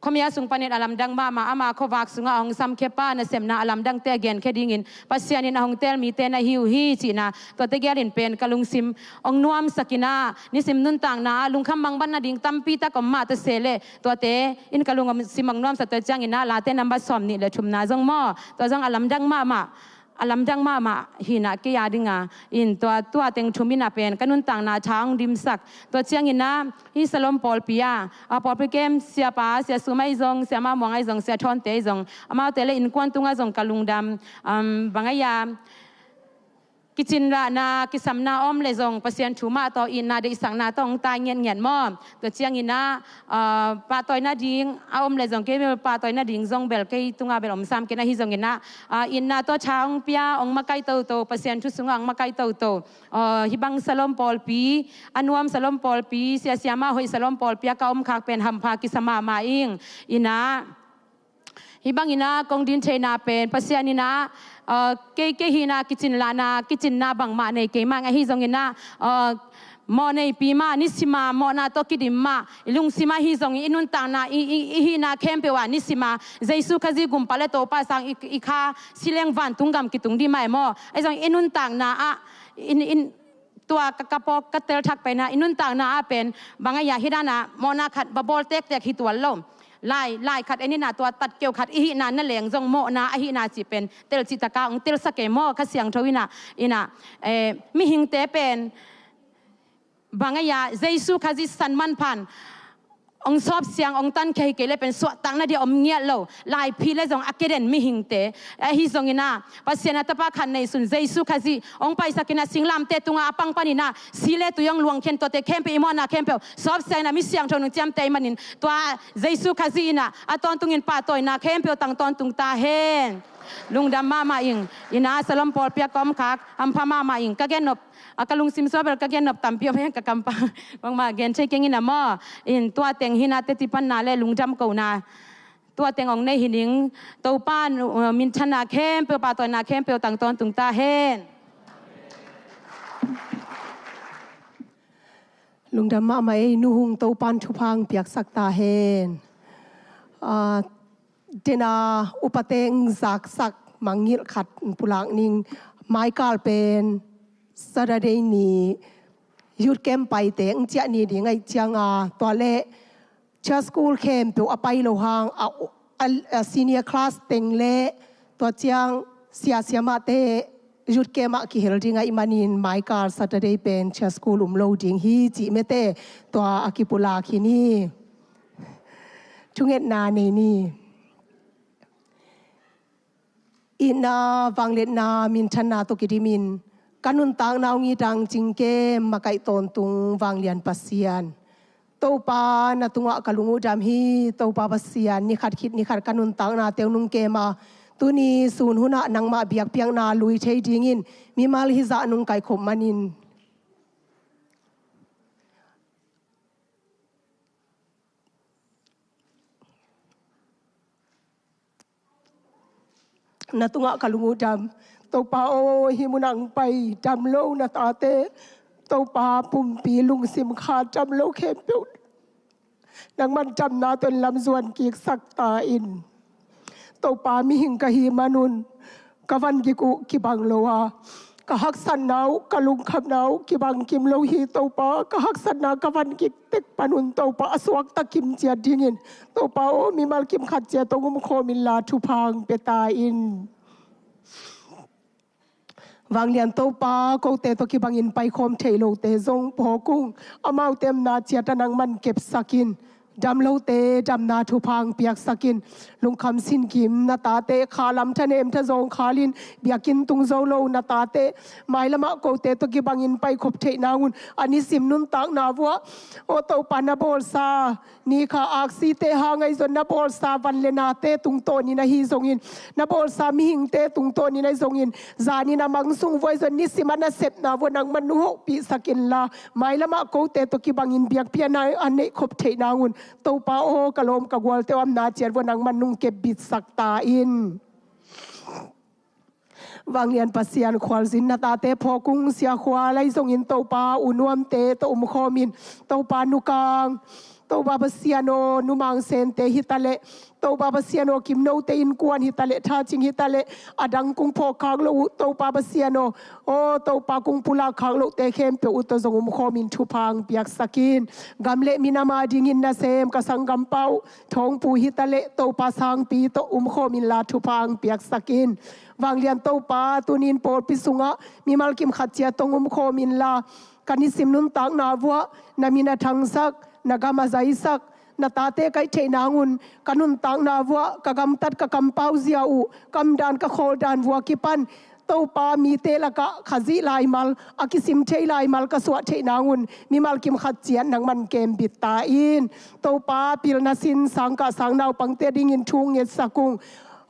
khuamial sung panin a lamdang mahmah, ama khuavak sungah a hong samkhia pa nasemna a lamdangte a genkhia dingin Pasian in a hong tel mite na hi uh hi cihna, tuate gialin pen ka lungsim hong nuamsak in ah, nisim nuntakna ah lungkham mangbang nading tampi tak om mah ta se leh, tuate in ka lungsim hong nuamsak. Tua ciangin ah Late nambat sawm nih le thumna zong maw, tua zong a lamdang mahmah, a lamdang mahmah hi in ah kei a ding a, in tua, tua teng thum in ah pen ka nuntakna tha hong dimsak. Tua ciangin ah hih Salom pawlpi ah, a pawlpi kem siapa, Sia Sum ahi zong, Sia Ma Muang ahi zong, Sia Thawnte ahi zong, amaute le innkuan tungah zong ka lungdam, um, bang ai-a kicin lahna, kisamna a om le zong Pasian thu mah tawh itna deihsakna tawh hong tai ngiatngiat maw. Tua ciangin ah, ah, pahtawi nading a om le zong, kei bel pahtawi nading zong bel kei tungah bel om sam kei in, ahi zongin ah, ah, itna tawh tha hong pia, hong makaih toto, Pasian thu sungah hong makaih toto, ah, hih bang Salom pawlpi, a nuam Salom pawlpi, sia siamah hoih Salom pawlpi ah ka om khak pen hampha kisa mahmah ing. In ah, hih bangin ah kong din theihna pen Pasian in ah, ah, kei, kei hihna kicin lahna, kicinna bangmah nei kei mah ing, ahi zongin ah, ah, mawh neipi mah, nisim a mawhna tawh kidim mah, i lungsim ahi zongin, i nuntakna, i, i, i hihna khempeuh ah nisim a Jesu Khazih gumpa le Topa sang i, i kha si leng vantung gam kitung ding mah e maw. Ahi zongin i nuntakna ah, in, in, tua ka, ka pawk, ka tel thak pen ah, i nuntakna ah pen bang ai-a hih dan a mawhna khat va bawl tektek hi tuan lo. Lai, lai khat en in ah, tua tatkeu khat i hihna na leng zong mawhna ahihna cih pen tel cihtak a hong telsak e maw, Kha Siangtho in ah, in ah, eh, mihingte pen bang ai-a Jesu Khazih san manpha in hong sawpsiang, hong tankhia hi kei leh pen suahtakna dia om ngiat lo. Laiphi le zong a kia den mihingte. Ahi zongin ah, Pasian a Tapa khat neisun Jesu Khazih hong paisak in ah, singlamteh tungah a pang panin ah, si le tui hong luangkhia in, tuate khempeuh, i mawhna khempeuh sawpsiang in ah, mi siangtho nung ciamteh ahih manin, tua Jesu Khazih in ah a tawntungin pahtawina khempeuh tang tawntung ta hen. Lungdam mahmah ing. In ah Salom pawlpi ah ka om khak hampha mahmah ing. Ka gennop, a, ka lungsim sung ah bel ka gennop tampi om hi, ka kam pan bangmah gen thei keng in ah maw. In tua teng hi in ah, teci panna le lungdam kohna Tua teng hong nei hi ning. Topa, uh, minthanna khempeuh, pahtawina khempeuh tang tawntung ta hen. Lungdam mahmah ei, Nu Hung, Topan thupha hong piaksak ta hen. Ah, tena upate hong zaksak mangngilh khat pulak ning. Maikal pen Saturday ni youth camp paite hong ciah ni ding ahih cianga, tua leh church school khempeuh a pai lo hang, a, a, a senior class teng leh tua ciang sia siamahte youth camp ah kihel ding ahih manin, maikal Saturday pen church school um lo ding hi cih mete, tua a kipulak hi ni. Thungetna nei ni. Itna, vangliatna, minthanna tawh kidimin ka nuntakna hong it a hong cingkem makaih tawntung vanglian Pasian, Topa, na tungah ka lung uh dam hi. Topa Pasian, ni khat khit ni khat ka nuntaknate hong nungkem a, tuni sun hunah nangmah biakpiakna lui thei dingin mimal hizah nong kaikhop manin, na tungah ka lung uh dam. Topa aw, hih munah hong pai dam lo na tate, Topa, pumpi lungsim kha dam lo khempeuh nangman damna tawh lamzuan kiksak ta in. Topa, mihing ka hih manun ka vangik uh kibang lo a, ka haksatna uh, ka lungkhamna uh kibang kim lo hi. Topa, ka haksatna ka vangik tek panun, Topa, a suakta kim ciat dingin, Topa aw, mimal kim khat ciat hong umkhawm inla thupha hong pia ta in. Vanglian Topa, kote tawh kibangin paikhawm thei lote zong phawk ung. Amaute omna ciat ah nangman kepsak in. Dam lote damna thupha hong piaksak in. Lungkham sinkim na tate, khalam thanem thazawng khalin biakinn tung zo lo na tate, mailamah kote tawh kibangin paikhop theih nangun a nisim nuntakna vuah, aw Topa, na bawlsa ni kha aksite hang ahi zong, na bawlsa van le nate tungtawnin ahi zongin, na bawlsa mihingte tungtawnin ahi zongin, zanin a mang sung vuah ahi zong, nisim a nasepna vuah nangman hong hopihsak inla, mailamah kote tawh kibangin biakpiakna a neihkhop theih nangun, Topa aw, ka lawm ka gualte omna ciat vuah nangman hong kepbitsak ta in. Vanglian Pasian, khualzin na tate phawk ung. Sia Khual ahi zongin Topa, u Nuamte tawh umkhawmin, Topa, Nu Kang, Topa Pasian aw, Nu Mang Sente hi taleh, Topa Pasian aw, Kim Note innkuan hi taleh, Tha Cing hi taleh, a dang kong phawk khak loh uh, Topa Pasian aw, aw Topa, kong pulak khak lohte khempeuh uh tawh zong umkhawmin thupha hong piaksak in. Gam le minam adingin nasem ka sanggampa uh Thawngpu hi taleh, Topa, sangpi tawh umkhawm inla thupha hong piaksak in. Vanglian Topa, tunin pawlpi sungah mimal kim khat ciat hong umkhawm inla, ka nisim nuntakna vuah na min a thangsak, na gam a zaisak, na tate ka hih theih nangun, ka nuntakna vuah ka gamtat, ka kampau zia uh, ka omdan, ka khawldan vuah kipan, Topa, mite lakah Khazih laimal, a kisim thei laimal ka suah theih nangun, mimal kim khat ciat nangman kembit ta in. Topa, pilna sin sangkah sang naupangte adingin thu ngetsak ung.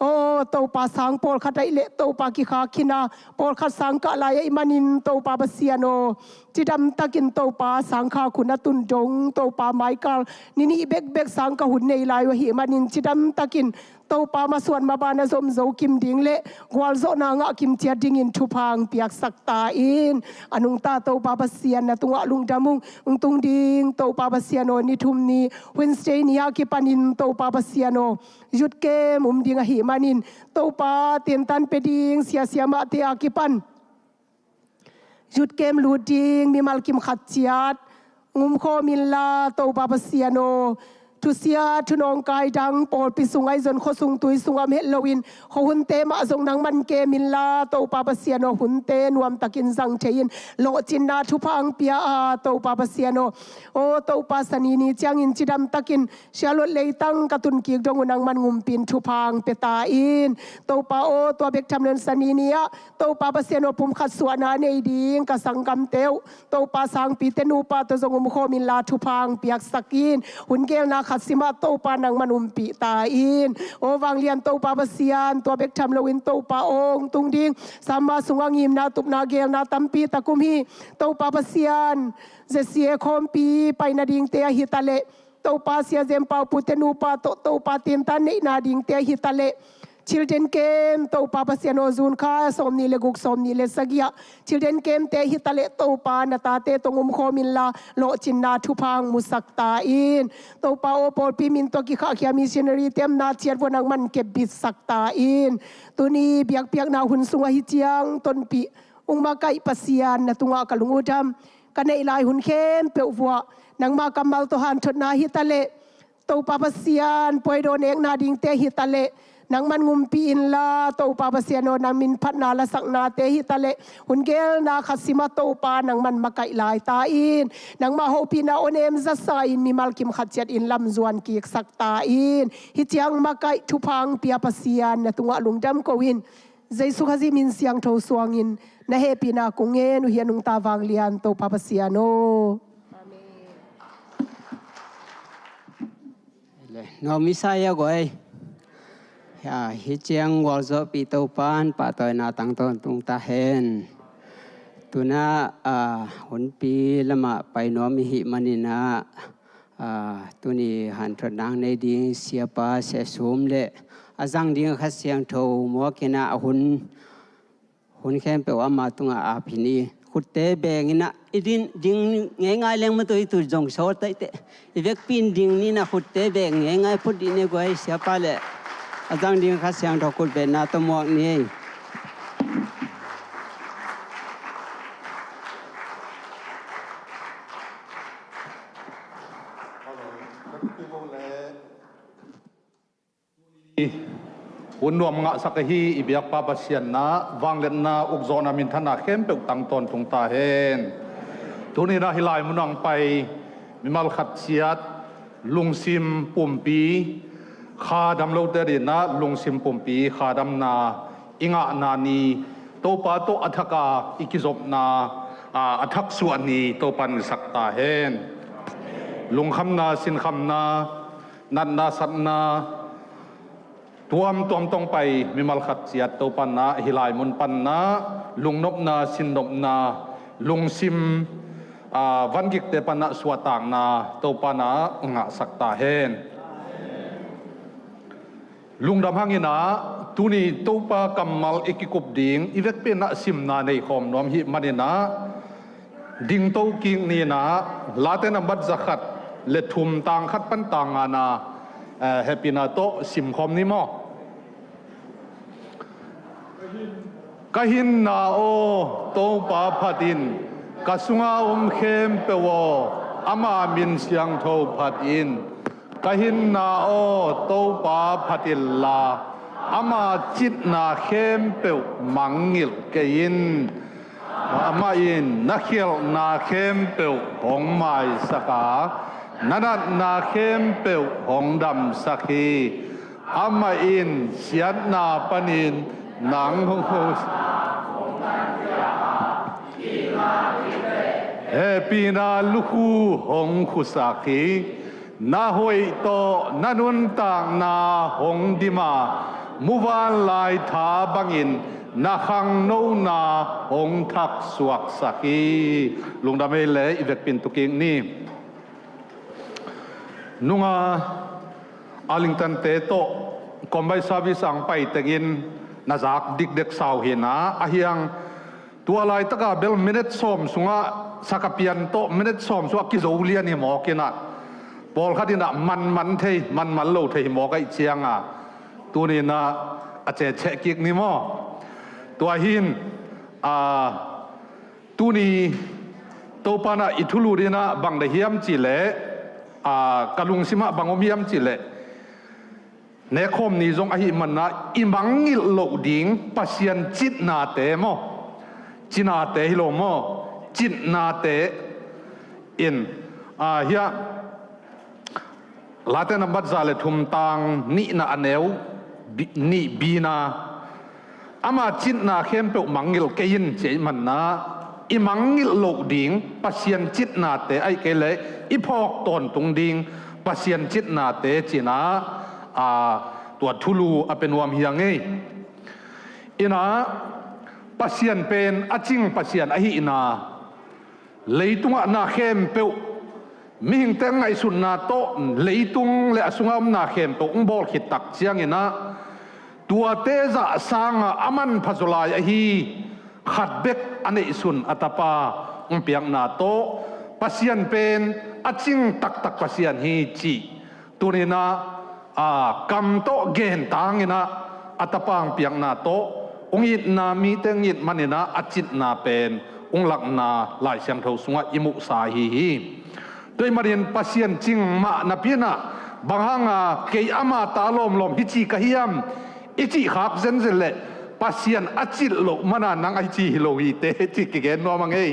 Aw Topa, sang pawlkhat ahih leh Topa kikhak khin a, pawlkhat sangkah lai ahih manin Topa Pasian aw, cidam takin Topa sangkhak hun a tun dong, Topa, maikal ni nih bekbek sangkah hun nei lai uh ahih manin, cidam takin Topa, masuan maban a zom zo kim ding le gualzawhna ngah kim ciat dingin thupha hong piaksak ta in. A nungta Topa Pasian, na tungah lungdam ung. Hong tung ding Topa Pasian aw, ni thum ni, Wednesday ni a kipanin Topa Pasian aw, youth camp um ding ahih manin, Topa, tentan pia ding sia siamahte a kipan youth camp lut ding mimal kim khat ciat hong umkhawm inla, Topa Pasian aw, thusia thunawngkai dang pawlpi sung ahi zong, khuasung tuisung om het loin, khuahunte mah zong nangman kem inla, Topa Pasian aw, hunte nuamtakin zang thei-in, lawhcinna thupha hong pia a, Topa Pasian aw, aw Topa, Sani ni ciangin cidam takin Sialot leitang ka tun kik dong uh nangman hong umpih in, thupha hong pia ta in. Topa aw, tua bek tham loin Sani ni-ah Topa Pasian aw, pumkhat suahna nei ding ka sanggamte uh, Topa, sangpite nupa tawh zong umkhawm inla thupha hong piaksak in. Hun gelna khat simah Topa nangman umpih ta in. Aw vanglian Topa Pasian, tua bek tham loin Topa aw, hong tung ding summer sungah ngimna tupna gelna tampi tak um hi. Topa Pasian, Z C A khawmpi pai nadingte ahi taleh, Topa Sia Zen Pau Pu te nupa tawh Topa tentan neihna dingte hi ta leh, Children Camp Topa Pasian aw, June kha sawmnih le guk, sawmnih le sagih ah Children Camp te hi ta leh, Topa na tate tawh om khawm inla, lawhcinna thupha hong musak ta in. Topa aw, pawlpi min tawh kikhahkhia missionary te omna ciat vuah nangman kepbitsak ta in. Tuni biakpiakna hun sungah hi ciang tonpih hong makaih Pasian, na tungah ka lung ut ham. Ka neih lai hun khempeuh vuah nangma kammal tawh hanthotna hi ta leh, Topa Pasian puaidaw nekna dingte hi ta leh, nangman ngumpi inla, Topa Pasian aw, nang min phatna lasaknate hi ta leh, hun gelna khat simah Topa nangman makaih lai ta in. Nangma hopihna aw, nem zasa in mimal kim khat ciat in lamzuan kiksak ta in. Hi ciang makaih thupha hong pia Pasian, na tungah lungdam ko in. Jesu Khazih min siangtho suangin na hehpihna kong ngen uh hi, a nungta vanglian Topa Pasian aw. Amen. Le, nuam i sa hi a guai. Ya, hi ciang gualzawhpih Topa'n pahtawina tang tawntung ta hen. Tuna, ah, hunpi lamah pai nuam i hih manin ah, ah, tuni hanthotna nei ding Siapa Sia Sum le a zang ding Kha Siangtho muak in ah, a hun, hun khempeuh ama tungah ap hi ni. Khutte beng in ah, i din, ding ngeingai leng maw, tua i tu zong sawt taiteh. I vekpi in ding ni in ah, khutte beng ngeingai phot dih ni guai. Siapa le a zang ding Kha Siangtho khutbetna tawh muak ni. Hun nuam ngahsak ahi i biakpa Pasian in ah vangliatna, ukzawhna, minthanna khempeuh tang tawntung ta hen. Tuni in ah hih lai munah hong pai mimal khat ciat lungsim pumpi, kha dam lote adingin ah lungsim pumpi kha damna i ngahna ni, Topa tawh a thak a i kizopna, a, a thak suah ni Topa'n hong sak ta hen. Lungkhamna, sinkhamna, natna satna tuamtuam tawh hong pai mimal khat ciat Topa'n ah hih lai mun pan ah lungnopna, sinnopna, lungsim, a, vangikte pan ah suahtakna Topa'n ah ngahsak ta hen. Lungdam hang in ah, tuni Topa kammal i kikup ding, i vekpi in ah simna nei khawm nuam hih manin ah, dingto kik ni in ah, Late nambat za khat le thum, tang khat pan tang nga na, eh, hehpihna tawh sim khawm ni maw. Ka hinna aw, Topa phat in, ka sunga om khempeuh aw, ama min siangtho phat in. Ka hinna aw, Topa phat inla, ama citna khempeuh mangngilh kei in. Amah in na khialhna khempeuh hong maisak a, na natna khempeuh hong damsak hi. Amah in siatna panin nang hong khu-, hehpihna lukhu hong khusak hi. Na hoih tawh na nuntakna hong dim a, muvanlai tha bangin na khangnona hong thaksuaksak hi. Lungdam ei le, i vekpi in tu kik ni. Nunga Arlington-te tawh combine service ah hong pai tengin na zak dikdek sa uh hi in ah, ahi hang tua laitaka bel minute sawm sungah sakapian tawh minute sawm sungah kizo lian hi mawk in ah, pawlkhat in ah manman thei, manman lo thei hi mawk ahih ciang a, tuni in ah a ceceh kik ni maw. Tua hi in, a, tuni Topa in ah i thulu ding in ah bang deih hiam cih leh, a, ka lungsim ah bang om hiam cih leh, nekkhawm ni zong ahih manin ah i mangngilh loh ding Pasian citnate maw, cinate hi lo maw, citnate in, a, hiah Late nambat za le thum, tang nihna a neu bi-, nih, B-na, ama citna khempeuh mangngilh kei in, ci ahih manin ah i mangngilh loh ding Pasian citnate, ahih kei leh i phawk tawntung ding Pasian citnate ci in ah, a, tua thulu a pia nuam hi ing ei. In ah, Pasian pen a cing Pasian ahihna, leitungah na khempeuh mihingte ngaihsutna tawh leitung le a sunga omna khempeuh hong bawl khit tak ciangin ah, tuate zah sangah a manpha zaw lai ahi khat bek a neihsun a tapa hong piakna tawh, Pasian pen a cing taktak Pasian hi cih tuni-in ah, a, kam tawh gentangin ah, a tapa hong piakna tawh hong itna, mite hong it manin ah a citna pen hong lakna Lai Siangtho sungah i muhsa ahi hi. Tua ahih manin Pasian cing mah napi-in ah, bang hanga kei ama ta lawmlawm hi ci ka hiam, i cih khak zenzen leh, Pasian a cit loh mana nang ahi ci hi lo hi teh, ci kigen nuam ing ei.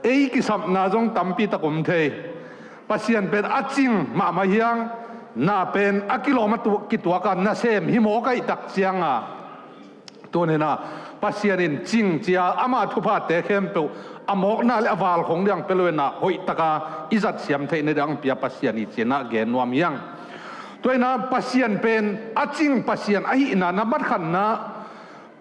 Ei kisapna zong tampi tak om thei. Pasian pen a cing mahmah hi hang, na pen a kilawm a tu-, kituak a nasem hi mawk ahih tak ciangin ah, tuni-in ah Pasian in cing ci-a ama thuphate khempeuh a mawkna le a valkhong ding pia lo-in ah, hoih taka i zat siam theih nading hong pia Pasian hi ci-in ah gen nuam hi hang. Tua ahih manin ah Pasian pen a cing Pasian ahihna, na mat khatna,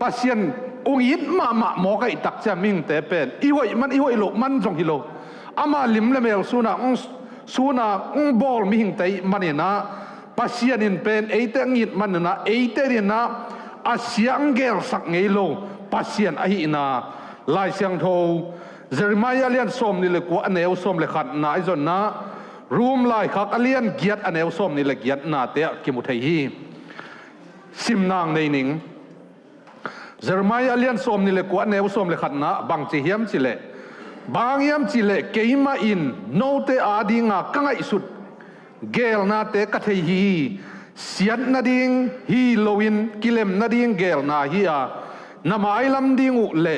Pasian hong it mahmah mawk ahih tak ciang mihingte pen i hoih man, i hoih loh man zong hi lo. Ama lim le mel sun a hong, sun a hong bawl mihingte ahih manin ah, Pasian in pen eite hong it manin ah, eite adingin ah a sia hong gelsak ngei lo Pasian ahihna Lai Siangtho Jeremiah a lian sawmnih le kua, a neu sawm le khatna, ahi zongin ah Rom laikhak a lian giat, a neu sawmnih le giatnate ah kimu thei hi. Simna hong nei ning. Jeremiah a lian sawmnih le kua, a neu sawm le khatna bang ci hiam cih leh, bang hang hiam cih leh, keimah in note adinga ka ngaihsut geelnate ka thei hi. Siat nading hi loin kilem nading geelna hi a, na mailam ding uh le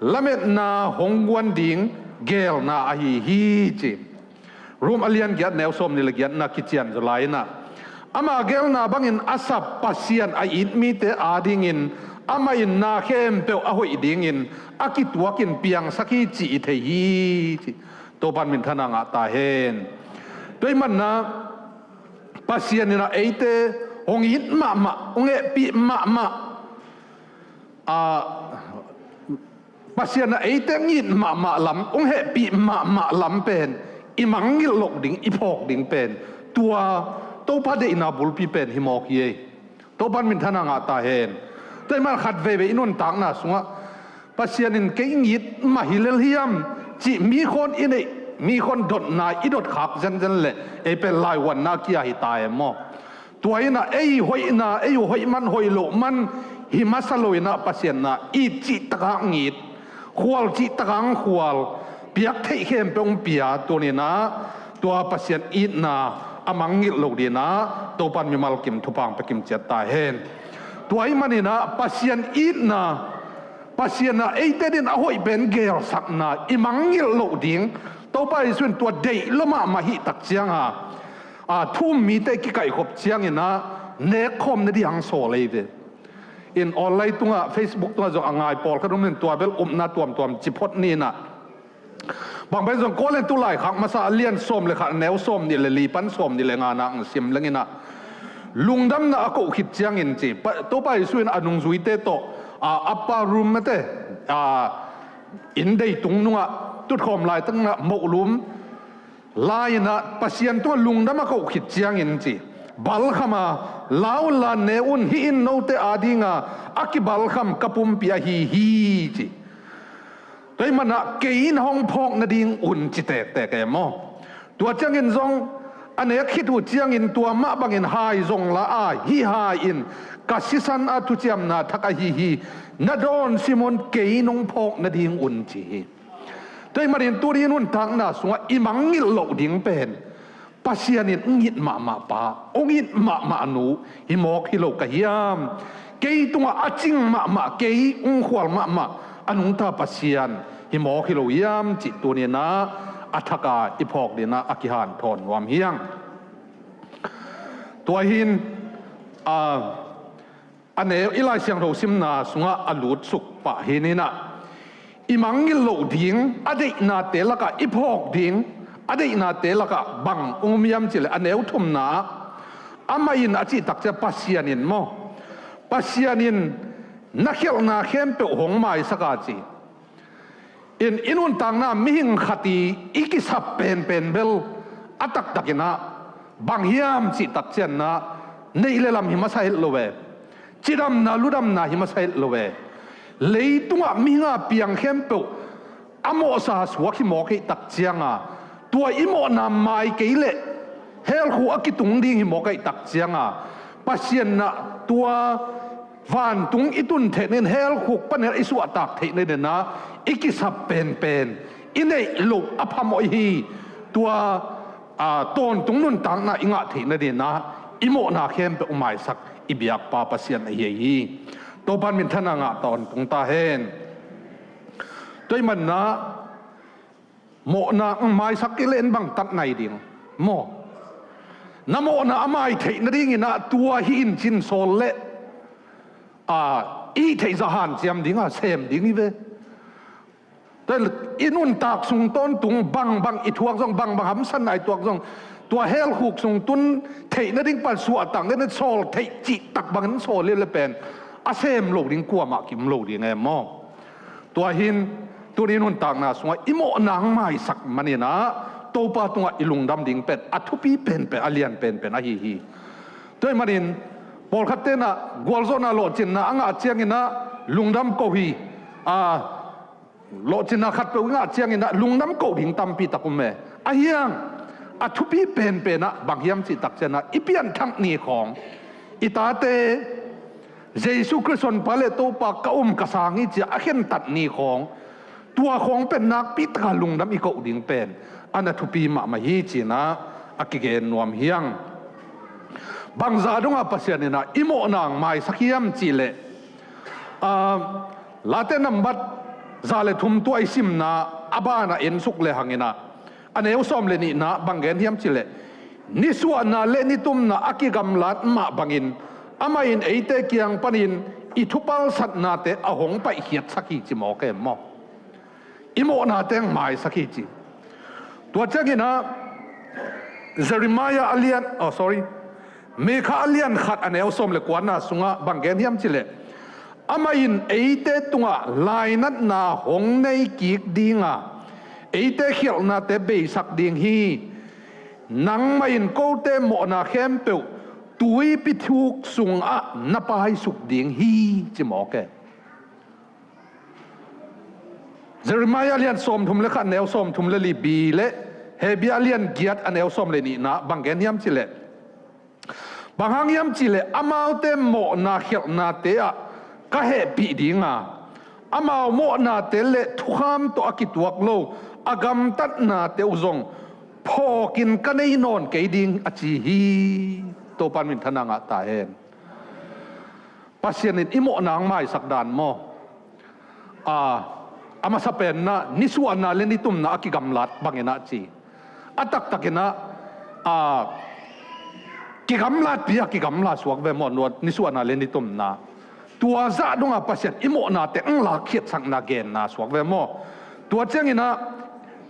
lametna hong guan ding geelna ahi hi, ci. Rom a lian giat, neu sawmnih le giatna kician zaw lai-in ah, ama geelna bangin a sap Pasian a it mite adingin amah in na khempeuh a hoih dingin a kituakin piangsak hi cih i thei hi, ci. Topa'n minthanna ngah ta hen. Tua ahih manin ah Pasian in ah eite hong it mahmah, hong hehpih mahmah, a, Pasian in ah eite hong it mahmah lam, hong hehpih mahmah lam pen i mangngilh loh ding, i phawk ding pen tua Topa deihna bulpi pen hi mawk hi ei. Topa'n minthanna ngah ta hen. Tua ahih manin khat veivei i nuntakna sungah Pasian in kei hong it mah hi lel hiam cih mikhua'n i neih, mikhua'n dotna i dot khak zenzen leh, ei pen laivuanna kia hi ta e maw. Tua ahih manin ah ei hoihna, ei uh hoih man, hoih loh man hi masa lo-in ah Pasian in ah it cih takin hong it, khual cih takin hong khual, piak theih khempeuh hong pia, tuni-in ah tua Pasian itna a mangngilh loh dingin ah Topa'n mimal kim thupha hong pia kim ciat ta hen. Tua ahih manin ah Pasian itna, Pasian in ah eite adingin a hoih pen geelsakna i mangngilh loh ding, Topa Jesu in tua deih lua mahmah ahih tak ciangin ah, a, thu-um mite kikaihkhop ciangin ah nekkhawm nading hong sawl ei ve. In online tungah, Facebook tungah zong a ngai pawlkhat om in, tua bel upna tuamtuam ci phot ni in ah. Bang pen zong Korintu laikhak masa a lian sawm le khat, a neu sawmnih le li pan sawmnih le nga-na hong sim leng in ah, lungdamna a koh khit ciangin, ci, Pa, Topa Jesu in a nungzuite tawh, a, upper room mate, a, inn deitung nungah tutkhawm laitak in ah mohlum lai-in ah Pasian tungah lungdam a koh khit ciangin, ci, balkham a, "La unla, ne un, hih in note adinga a kibalkham ka pumpi ahi hi," ci. Tua ahih manin ah kei in hong phawk nading un ci tektek e maw. Tua ciangin zong a nek khit uh ciangin tua mah bangin hai zong la a, "Hih hai in ka sisan a thuciamna thak ahi hi. Na dawn sim un, kei in hong phawk nading un," ci hi. Tua ahih manin tuni nuntakna sungah i mangngilh loh ding pen Pasian in hong it mahmah pa, hong it mahmah nu hi mawk hi lo ka hiam? Kei tungah a cing mahmah, kei hong khual mahmah a nungta Pasian hi mawk hi lo hiam cih tuni-in ah a thaka i phawk dingin ah a kihanthawn nuam hi hang. Tua hi-in, a, a neu i Lai Siangtho simna sungah a lutsuk pah hi-in ah, i mangngilh loh ding, a deihnate lakah i phawk ding, a deihnate lakah bang hong om hiam cih leh, a neu thumna ah, amah in a cih tak ciang, Pasian in maw, Pasian in na khialhna khempeuh hong maisak a, ci. In i nuntakna mihing khat i i kisap penpen bel a taktakin ah bang hiam cih takcianna neih le lam hi masa het lo e. Cidamna ludamna hi masa het lo e. Leitungah mihing a piang khempeuh a mawhsa suak hi mawk ahih takcianga tua i mawhna mai kei leh helkhuk a kitung ding hi mawk ahih takcianga Pasian nah tua vantung i tun theih nadin helkhuk panel i suahtak theih nadinah i kisap penpen i neih loh a phamawh hi. Tua a, tawntung nuntakna i ngah theih nadinah i mawhna khempeuh maisak i biakpa Pasian ahi hi. Topan minthanna ngah tawntung ta hen. Tua i manna mawhna maisak i leh in bang tat nai ding maw? Na mawhna a mai theih nadinginah tua hi in cin sawl leh a, i theih zah hanciam dinga sem ding hi ve. I nuntak sung tawntung bangbang i thuak zong, bangbang hamsatna i tuak zong, tua helkhuk sung tun theih nading pan suahtak nadin sawl theih cihtak bangin sawl i le pen a sem lo ding kuamah kim lo ding e maw? Tua hin tuni nuntakna sungah i mawhna maisak maninah Topa tungah i lungdam ding pen a thupi penpen, a lian penpen ahi hi. Tua i manin pawlkhat tenah gualzawhna lawhcinna a ngah cianginah lungdam ko hi. A, lawhcinna khatpeuh i ngah cianginah lungdam ko ding tampi tak um e. Ahiang a thupi penpenah bang hiam cih takcianah i pianthak ni khawng, i tate Jesu Khrist honpa le Topa ka um ka sang hi cia a khentat ni khawng, tua khawng pen nakpi taka lungdam i koh ding pen a na thupi mahmah hi cinah a kigen nuam hiang. Bangza dongah Pasian inah i mawhna maisak hiam cihleh, a, Late nambat za le thum tua i simna a banah ensuk le hanginah a neu sawm le nihna bang gen hiam cihleh, nisuahna le nitumna a kigamlat mah bangin amah in eite kiang panin i thupalsatnate a hong paihkhiatsak hi ci mawk e maw? I mawhna teng maisak hi ci. Tua cianginah Jeremiah a lian, oh, sorry, Mikha a lian khat a neu sawm le kuana sungah bang gen hiam cihleh, amah in eite tungah lainatna hong nei kik dinga eite khialhnate beisak ding hi. Nangmah in kote mawhna khempeuh tuipi thuk sungah na paisuk ding hi ci mawk e. Jeremiah lian sawmthum le khat neu sawmthum le li bi le Hebrew lian giat a neu sawm le nihna bang gen hiam cihleh, bang hang hiam cihleh amaute mawhna khialhnate ah ka hehpih dinga amau mawhnate le thukham tawh a kituak lo a gamtatnate uh zong phawkin ka nei nawn kei ding a ci hi. Topan minthanna ngah ta hen. Pasian in i mawhna maisak dan maw? A, a masa penna nisuahna le nitumna a kigamlat banginah ci. A taktakinah a, kigamlatpi a kigamla suak ve maw? Nisuahna le nitumna tua zah dongah Pasian i mawhnate ang lakkhiatsakna genna suak ve maw? Tua cianginah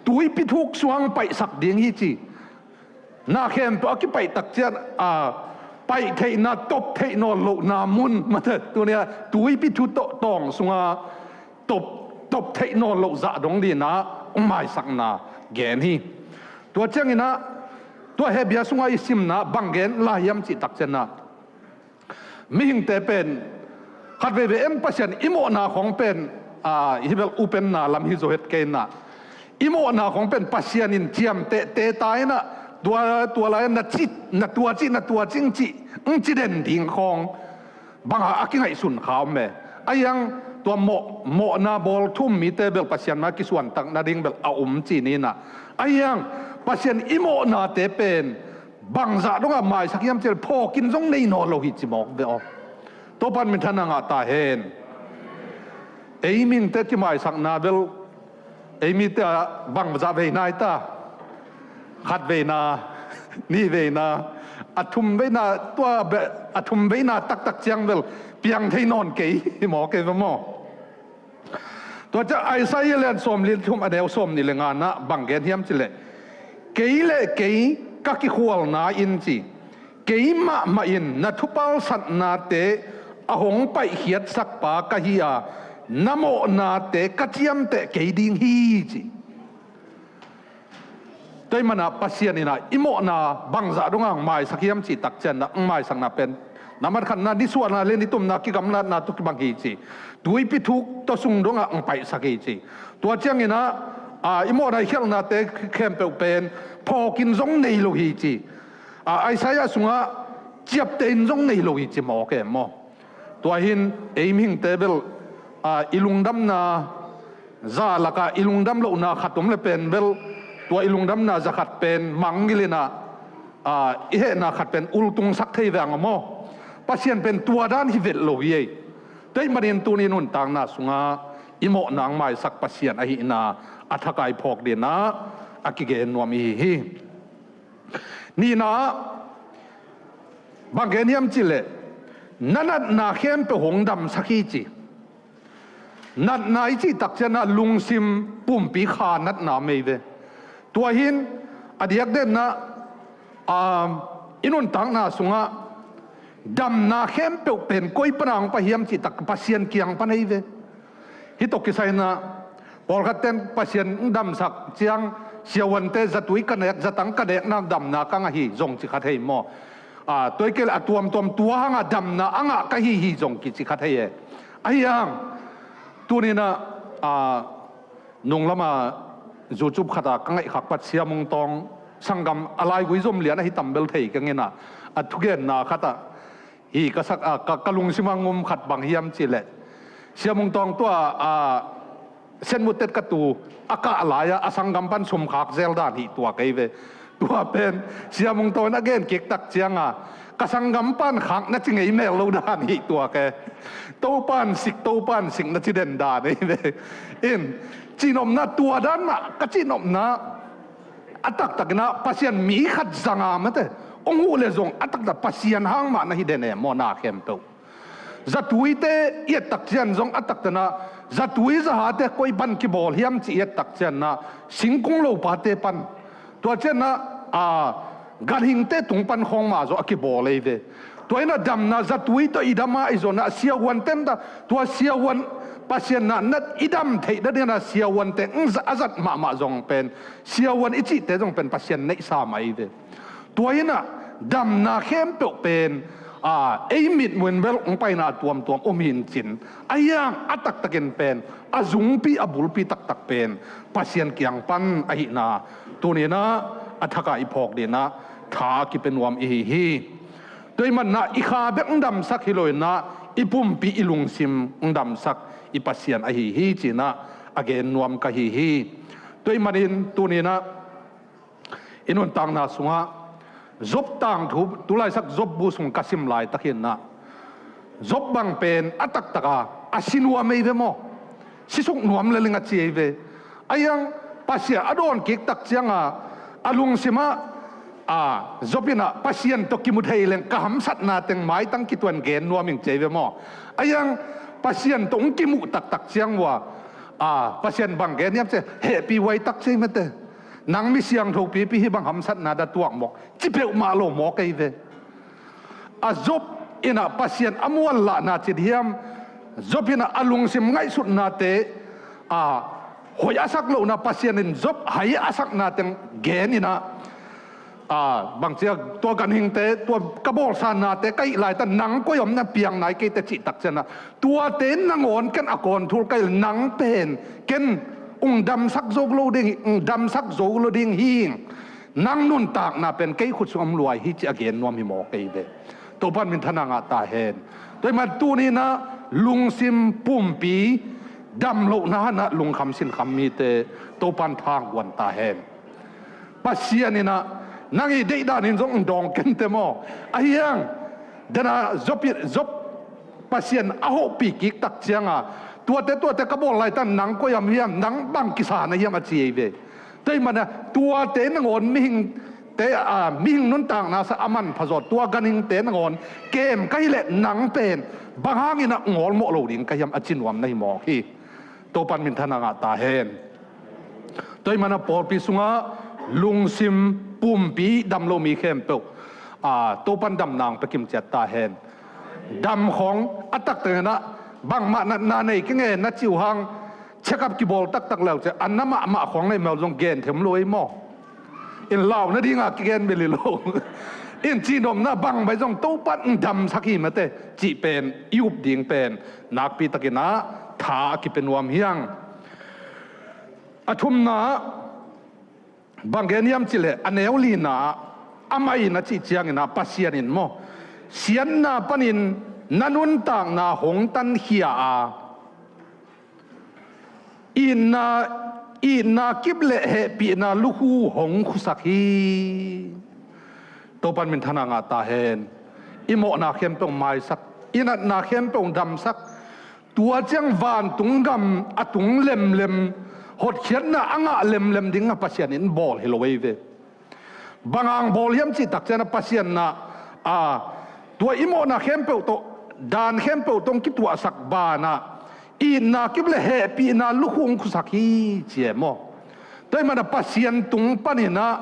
tuipi thuk suang paihsak ding hi ci. Na khempeuh a kipaihtak cian a, paih theihna, top theih nawn lohna mun mate tunia tuipi thu tawng sunga top, top theih nawn loh zah dong dinah hong maisakna gen hi. Tua cianginah tua Hebrew sungah i simna bang gen lai hiam cih takcianah, mihingte pen khat veivei en Pasian i mawhna khawng pen, a, hi bel upenna lam hi zo het keinah, i mawhna khawng pen Pasian in ciamtehte ta inah tua, tua lai na ci, na tua ci, na tua cing ci, ng ci den ding khawng banga a kingaihsun kha om e. Ahiang tua mawh, mawhna bawl thum mite bel Pasian ma kisuantak nading bel a um ci ninah, ahiang Pasian i mawhnate pen bangzah dongah maisak hiam cihleh phawkin zong nei nawn lo hi ci mawk ve aw. Topan minthanna ngah ta hen. Ei mihingte kimaisakna bel ei mite ah bangzah veina hi ta? Khat veina, nih veina, a thum veina, tua a thum veina taktak ciang bel piang thei nawn kei hi mawk e ve maw? Tua ciah Isaiah lian sawm le thum a neu sawm nih le nganah bang gen hiam cihleh, kei le kei ka kikhualna in ci, kei mahmah in na thupalsatnate a hong paihkhiatsakpa ka hi a, Na mawhnate ka ciamteh kei ding hi, ci. Tua ahih manin ah Pasian in ah i mawhna bangzah dongah hong maisak hiam cih tak ciangin ah, hong maisakna pen, na matkhatna, nisuahna le nitumna kigamlatna tawh kibang hi, ci. Tuipi thuk tawh sung dongah hong paihsak hi, ci. Tua ciangin ah, a, i mawhna i khialhnate khempeuh pen phawkin zong nei lo hi, ci. A, Isaiah sungah ciapteh in zong nei lo hi, ci mawk e maw. Tua hi-in ei mihingte bel, a, i lungdamna za lakah i lungdam lohna khat om leh pen bel, tua i lungdamna za khat pen mangngilh in ah, a, i hehna khat pen ultungsak thei veng a maw. Pasian pen tua dan hi vet lo hi ei. Tua ahih manin tuni nuntakna sungah i mawhna hong maisak Pasian ahihna a thak a i phawk dingin ah a kigen nuam i hi hi. Nihna ah bang gen hiam cih leh, na natna khempeuh hong damsak hi, ci. Natna i cih tak ciangin ah lungsim pumpi kha natna om ei ve. Tua hi-in a diakdiakin ah, um, i nuntakna sungah damna khempeuh pen koi pan a hong pai hiam cih tak, Pasian kiang pan ei ve. Hih tawh kisai-in ah pawlkhat ten Pasian hong damsak ciang siavuante zatui ka nek, zatang ka nek na damna ka ngah hi zong ci kha thei maw. A, tua hi kei leh a tuamtuam tua hangah damna a ngah ka hi hi zong kici kha thei e. Ahi hang tuni-in ah, a, nunglam a YouTube khat ah ka ngaihkhak pat Sia Mung Tawng sanggam, a laigui zom lian ahi tam bel thei keng in ah, a thugenna khat ah hih ka sak, a, ka, ka lungsim ah hong um khat bang hiam cih leh, Sia Mung Tawng tua, a, Senmutet ka tu a kah lai-ah a sanggam pan sum khak zel dan hi tuak ei ve. Tua pen Sia Mung Tawng in a gen kik tak ciangin ah, ka sanggam pan khak na ci ngei mel lo dan hi tuak e. Topa'n sik, Topa'n sik na ci den dan ei ve. In, cihnopna tua dan mah, ka cihnopna a taktakin ah Pasian mi khat zanga mate hong huh leh zong a taktak Pasian hang mah na hi den e maw, na khempeuh. Zatuite i et tak ciang zong a taktakin ah zatui zahate koi pan kibawl hiam cih i et tak ciangin ah singkung lopate pan, tua ciangin ah, a, ganhingte tung pan khawng mah zong a kibawl ei ve. Tua hi-in ah damna zatui tawh i dam a, i zon a siavuan ten ta, tua siavuan Pasian na, na i dam theih nadingin ah siavuante hong za-, a zat mahmah zong pen, siavuan i cihte zong pen Pasian neihsa mah ei ve. Tua hi-in ah damna khempeuh pen, a, ei mitmuh-in bel hong paina a tuamtuam om hi-in cin, ahi hang a taktakin pen a zungpi a bulpi taktak pen Pasian kiang pan ahihna tuni-in ah a thak a i phawk dingin ah tha a kipia nuam i hi hi. Tua ahih manin ah i kha bek hong damsak hi lo-in ah i pumpi i lungsim hong damsak i Pasian ahi hi ci-in ah a gen nuam ka hi hi. Tua ahih manin tuni-in ah i nuntakna sungah Job tangthu, tulaitak Job bu sung ka sim laitakin ah, Job bang pen a taktak a, a si nuam ei ve maw. Sisuk nuam lel ing a ci ei ve. Ahi hang Pasian a dawn kik tak ciangin ah, a lungsim ah, a, Job in ah Pasian tawh kimu thei leng ka hamsatna teng maitang kituan gen nuam ing ci ei ve maw. Ahi hang Pasian tawh hong kimuh taktak ciang uh ah, a, Pasian bang gen hiam cih leh, hehpih huai tak ci ei mate. Nang mi siangtho pipi, hih bang hamsatna na tuak mawk, ci peuhmah lo mawk ei ve. A, Job in ah Pasian a muanlahna cih hiam, Job in ah a lungsim ngaihsutnate, a, hoih a sak lohna, Pasian in Job hai a sakna teng gen in ah, a, bangci a, tua ganhingte, tua ka bawlsa nate ka hih laitak nang koi om na piang nai kei teh cih tak ciangin ah, tuate nangawn ken a kawnthul ka hi leh nang pen ken hong damsak zo lo ding, hong damsak zo lo ding hi. Nang nuntakna pen kei khut sung om lua hi ci a gen nuam hi mawk ei ve. Topa'n minthanna ngah ta hen. Tua ahih manin tuni-in ah lungsim pumpi dam lohna hangin ah lungkham sinkham mite Topa'n thangguan ta hen. Pasian in ah nang i deih danin zong hong dawng ken teh maw. Ahi hang, den a Job, Job Pasian a hopih kik tak ciangin ah, tuate, tuate ka bawl laitak nang koi om hiam, nang bang kisa na hiam a ci ei ve. Tua ahih manin ah tuate nangawn mihingte, a, mihing nuntakna sangin a manpha zaw, tua ganhingte nangawn kem ka hi leh nang pen bang hangin ah hong awlmawh lo ding ka hiam a ci nuam na hi mawk hi. Topa'n minthanna ngah ta hen. Tua ahih manin ah pawlpi sungah lungsim pumpi dam lo mi khempeuh, a, Topa'n damna hong pia kimciat ta hen. Dam khawng a taktakin ah Bangmah natna nei kei nge na cih uh hang, check-up kibawl taktak le uh ciang a na mahmah khawng na hih mawk zong gen them lo ei maw? In lau nadinga kigen bel hi lo. In cihnopna bang bai zong Topan damsak hi mate cih pen i up ding pen nakpi takin ah tha a kipia nuam hi hang. A thumna ah bang gen hiam cih leh a neu lina ah amah in a cih ciangin ah Pasian in maw, siatna panin na nuntakna hong tankhia a, itna, itna kip le hehpihna lukhu hong khusak hi. Topan minthanna ngah ta hen. I mawhna khempeuh maisak, i natna khempeuh damsak, tua ciang vantung gam a tung lemlem, hotkhiatna a ngah lemlem ding a Pasian in bawl hi lo ei ve. Bang hang bawl hiam cih tak ciang a Pasian in ah, a, tua i mawhna khempeuh tawh, dan khempeuh tawh hong kituahsak banah itna kip le hehpihna lukhu hong khusak hi ci e maw? Tua ahih manin ah Pasian tung panin ah,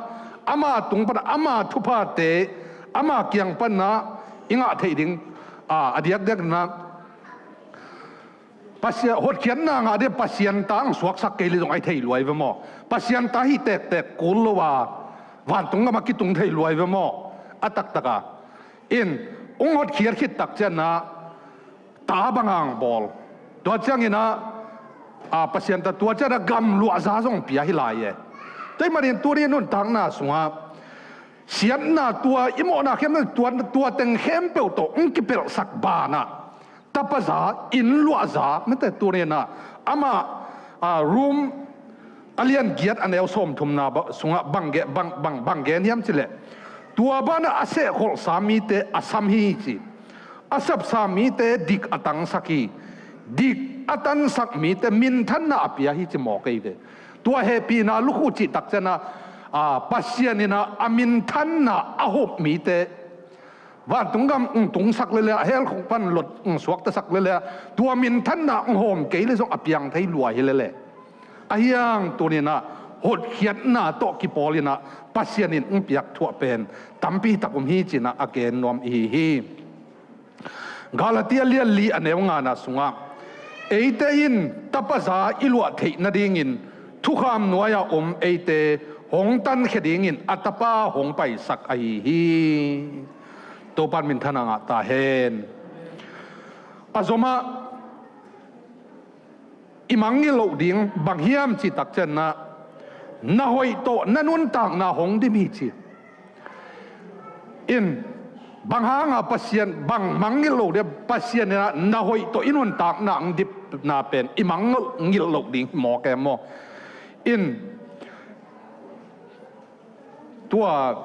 ama tung pan ah, ama thuphate, ama kiang pan ah i ngah theih ding, a, a diakdiak in ah Pasian, hotkhiatna ngah ding Pasian ta hong suaksak kei leh zong a hi thei lua hi ve maw? Pasian ta hi tektek kul lo a, vantung gam ah kitung thei lua hi ve maw? A taktak a. In, hong hotkhiat khit tak ciang ah, ta bang hang bawl. Tua ciangin ah, a, Pasian ta tua ciang ah gam luahza zong pia hi lai e. Tua ahih manin tuni nuntakna sungah, siatna tua, i mawhna khempeuh tua, tua teng khempeuh tawh hong kipelhsak banah, tapaza, inn luahza, mate tuni in ah, amah, a, Rom a lian giat a neu sawmthumna ba-, sungah bang ge-, bang, bang, bang gen hiam cih leh, tua banah a sehkholhsa mite a sam hi ci. A sapsa mite dik a tangsak hi. Dik a tansak mite minthanna a pia hi ci mawk ei ve. Tua hehpihna lukhu cih tak ciang ah, a, Pasian in ah a minthanna a hop mite, vantung gam hong tungsak lel a, a hell khuk pan lot hong suaktasak lel a, tua minthanna hong hawm kei leh zong a piang thei lua hi lel e. Ahi hang tuni in ah hotkhiatna tawh kipawl in ah Pasian in hong piak thuah pen tampi tak om hi ci-in ah a gen nuam i hi hi. Galatia lian li a neu ngana sungah, eite in tapaza i luah theih nadingin thukham nuai-a om eite hong tankhia dingin a tapa hong paisak ahi hi. Topan minthanna ngah ta hen. A zomah i mangngilh loh ding bang hiam cih tak ciang ah, na hoih tawh na nuntakna hong dim hi ci. In, bang hanga Pasian, bang mangngilh loh ding, Pasian in ah na hoih tawh i nuntakna hong dimna pen i mangngilh loh ding hi mawk e maw? In, tua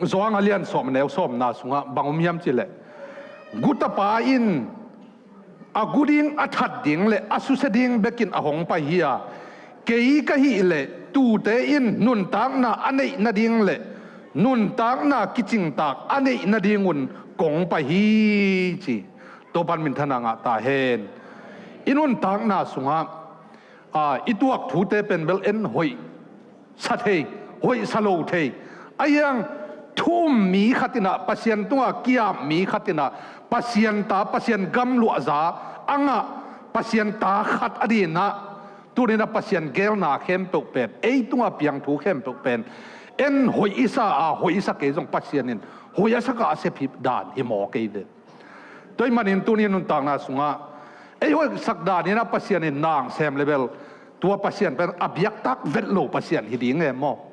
Johan a lian sawm a neu sawmna sungah bang om hiam cih leh, gutapa in a gu ding a that ding le a susia ding bekin a hong pai hi a, kei ka hih leh tuute in nuntakna a neih nading le nuntakna kicingtak a neih nadingun kong pai hi ci. Topan minthanna ngah ta hen. I nuntakna sungah, a, i tuak thute pen bel en hoih sa thei, hoih sa lo thei. Ahi hang thu-um mi khat in ah, Pasian tungah ki-ap mi khat in ah, Pasian ta, Pasian gam luahza a ngah Pasian ta khat adingin ah, tuni in ah Pasian geelna khempeuh pen, ei tungah piang thu khempeuh pen, en hoih i sa a, hoih i sa kei zong Pasian in hoih a sak a, a sep hi dan hi mawk ei ve. Tua ahih manin tuni nuntakna sungah ei hoihsak dan in ah Pasian in na hong sem leh bel, tua Pasian pen a biaktak vet lo Pasian hi ding e maw?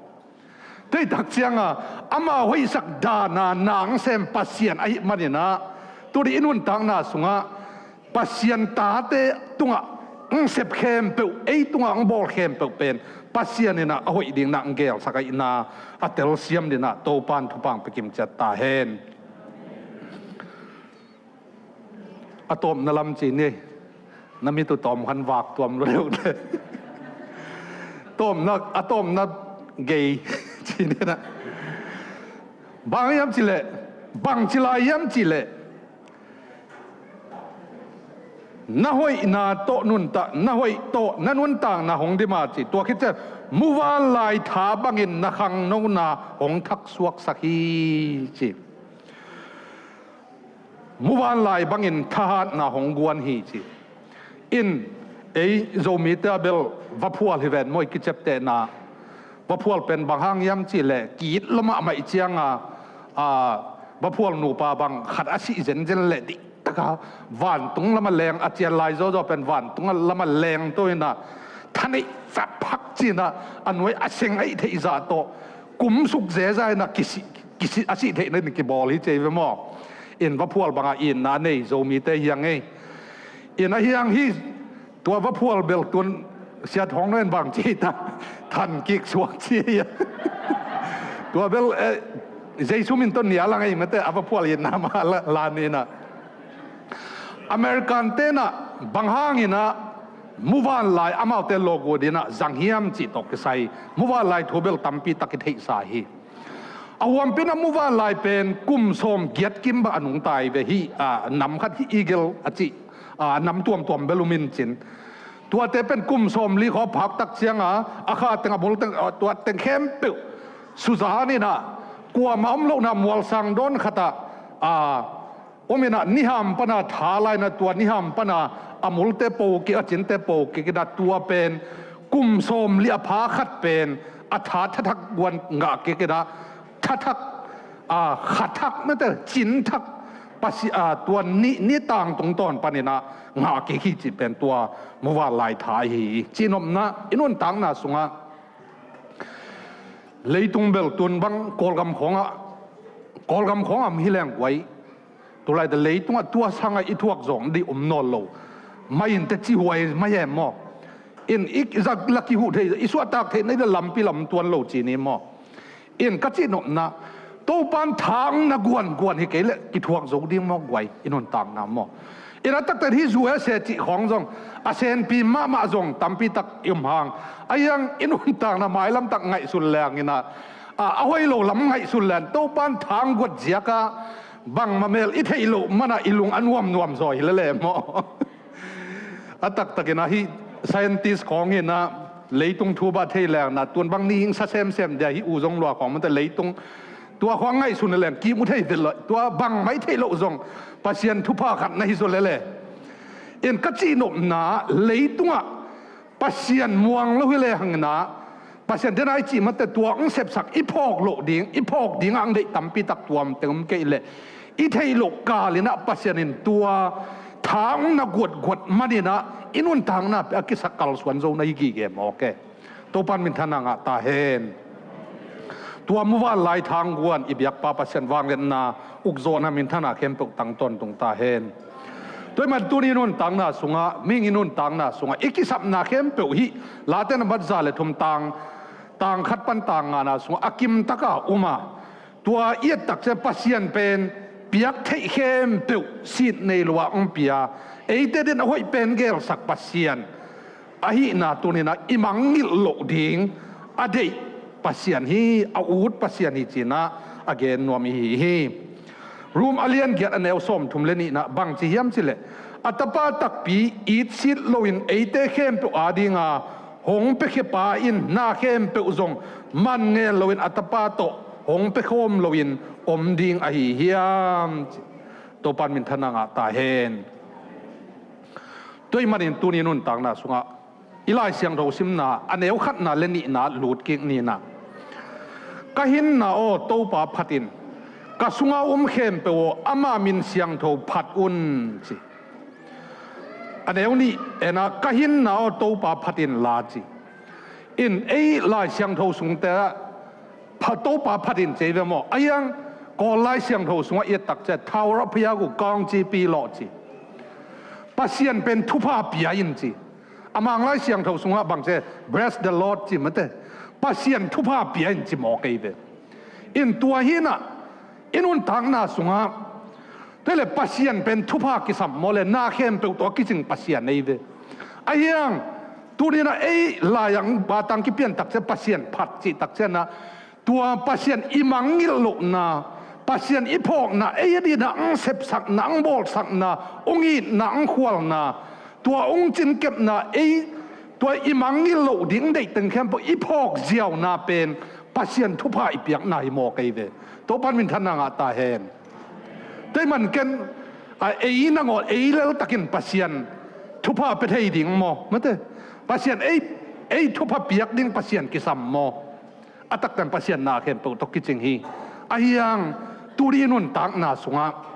Tua ahih tak ciangin ama hoihsak dan a na hong sem Pasian ahih manin ah, tuni i nuntakna sungah Pasian tate tungah hong sep khempeuh, ei tungah hong bawl khempeuh pen Pasian in ah a hoih ding na hong geelsak ahihna a telsiam dingin ah Topan thupha hong pia kimciat ta hen. A tawpna lam ci ni. Na mit uh tawm khan vak tuam lo deuh te. Tawpna, a tawpna gei ci ni na. Bang hiam cih leh, bang ci lai hiam cih leh, na hoihna tawh nuntak, na hoih tawh na nuntakna hong dim a ci. Tua khit ciang muvanlai tha bangin na khangnona hong thaksuaksak hi ci. Muvanlai bangin thahatna hong guan hi ci. In ei Zomite a bel vaphual hi ven maw, i kiceptehna vaphual pen bang hang hiam cih leh ki-it lua mahmah cianga, a, vaphual nupa bang khat a sih zenzen leh dihtaka vantung lama leng, a cian lai zawzaw pen vantung lama leng to inah thaneih zat phak cinah a nuai a seng aih theih zah tawh kum suk zeza inah kisih, kisih, a sih theihna in kibawl hi ci ei ve maw. In vaphual bangah itna a nei Zomite hi hang ei. In a hi hang hi. Tua vaphual bel tun siat hong nuai in bang ci ta, than kik suak ci ei. Tua bel, eh, Jesu min tawh nial a ngei mate, a vaphual itna mah la, la ni inah. American tenah bang hanginah muvanlai amaute lawgu dinah zang hiam cih tawh kisai muvanlai thu bel tampi tak i theihsa hi. A huampinah muvanlai pen kum sawm giat kim bang a nungta hi ve hi, a, nam khat hi Eagle a cih, a, nam tuamtuam bel um in cin. Tuate pen kum sawmli khawng a phak tak cianga a kha teng, a mul teng, a, tua teng khempeuh suzan inah kuamah om lohna mualsang dawn khatah, a, om inah niham pana tha lai inah tua niham pana a multe po kik, a cinte po kik inah tua pen kum sawmli a pha khat pen a tha thathak guan ngah kik inah thathak, a, khathak mate, cinthak pasi, a, tua ni, ni tang tungtawn paninah ngah kik hi cih pen tua muvanlai tha ahi hi. Cihnopna i nuntakna sungah leitung bel tun bang Kawlgam khawngah, Kawlgam khawngah om hi leng guai. Tulaite leitungah tua sangah i thuak zawng dih om nawn lo. Mai in te cihuai mai em maw. In i zat la kihuh thei, i suahtak theih na i la lampi lam tuan lo ci ni maw. In ka cihnopna Topan thang na guanguan hi kei leh kithuak zo ding maw guai, i nuntakna maw. In a taktak hi zu a se cih khawng zong a senpi mahmah zong tampi tak i om hang. A hiang i nuntakna mailam tak ngaihsun leng inah, a, a hoih lo lam ngaihsun leng Topan thang guat ziaka bangmah mel i theih loh mana i lung a nuamnuam zaw hi lele maw. A taktakin ahi scientist khawng inah leitung thu bah thei lengna tun bang ni hing sa semsem dia hi u zong lua khawng mate leitung tua khawng ngaihsun leng kim uh thei vet lo, tua bangmah i theih loh zong Pasian thupha khat na hi zaw lele. In ka cihnopna leitungah Pasian muang lo hi le hanginah Pasian dena i cih mate tua hong sepsak i phawk loh ding, i phawk dingah hong deih tampi tak tuam teng om kei leh i theih loh kal inah Pasian in tua thang na guatguat maninah i nuntakna pia kisak kalsuan zo na hi gige maw ke. Topan minthanna ngah ta hen. Tua muvanlai thang guan i biakpa Pasian vangliatna ukzawhna minthanna khempeuh tang tawntung ta hen. Tua i man tuni nuntakna sungah, mihing i nuntakna sungah i kisapna khempeuh hih Late na mat za le thum tang, tang khat pan tang ngana sungah a kimtaka um a. Tua i et tak ciang Pasian pen piak theih khempeuh sit nei lo ah hong pia, eite din a hoih pen gelsak Pasian ahihna tuninah i mangngilh loh ding a deih Pasian hi, a ut Pasian hi cinah a gen nuam ihi hi. Rom a lian giat a neu sawmthum le nihna bangci hiam cileh a tapa takpi itsit loin eite khempeuh adinga hong piakhia pa in na khempeuh zong man ngen loin a tapa tawh hong piakhawm loin om ding ahi hiam? Topan minthanna ngah ta hen. Tua i manin tuni nuntakna sungah i Lai Siangtho simna a neu khatna le nihna lut kik ninah, ka hinna aw Topa phat in, ka sunga um khempeuh aw ama min siangtho phat un ci. A neu nih ena ka hinna aw Topa phat in la ci. In ei Lai Siangtho sungte ah pha, Topa phat in ci ei ve maw? A hiang Kawl Lai Siangtho sungah i et tak ciang thawraphiagu kawngcipi lawh ci. Pasian pen thupha pia in ci. A Mang Lai Siangtho sungah bang ci, bless the Lord ci mate. Pasian thupha pia in ci maw kei ve. In tua hinah i nuntakna sungah tua le Pasian pen thupha kisam maw le na khempeuh tawh a kicing Pasian ei ve. A hiang tuninah ei lai-ah batang kipian tak ciang Pasian phat cih tak cianah tua Pasian i mangngilh lohna, Pasian i phawkna, ei a dinah ang sepsakna, ang bawlsakna, ang itna, ang khualna, tua ang cinkepna, ei tua i mangngilh loh ding deih teng khempeuh i phawk ziauna pen Pasian thupha i piakna hi maw kei ve. Topan minthanna ngah ta hen. Tei man ken A ei nangawn ei leltakin Pasian thupha pia thei ding maw? Mate. Pasian ei, ei thupha piak ding Pasian kisam maw? A taktak Pasian na khempeuh tawh kicing hi. Ahi hang tuni nuntakna sungah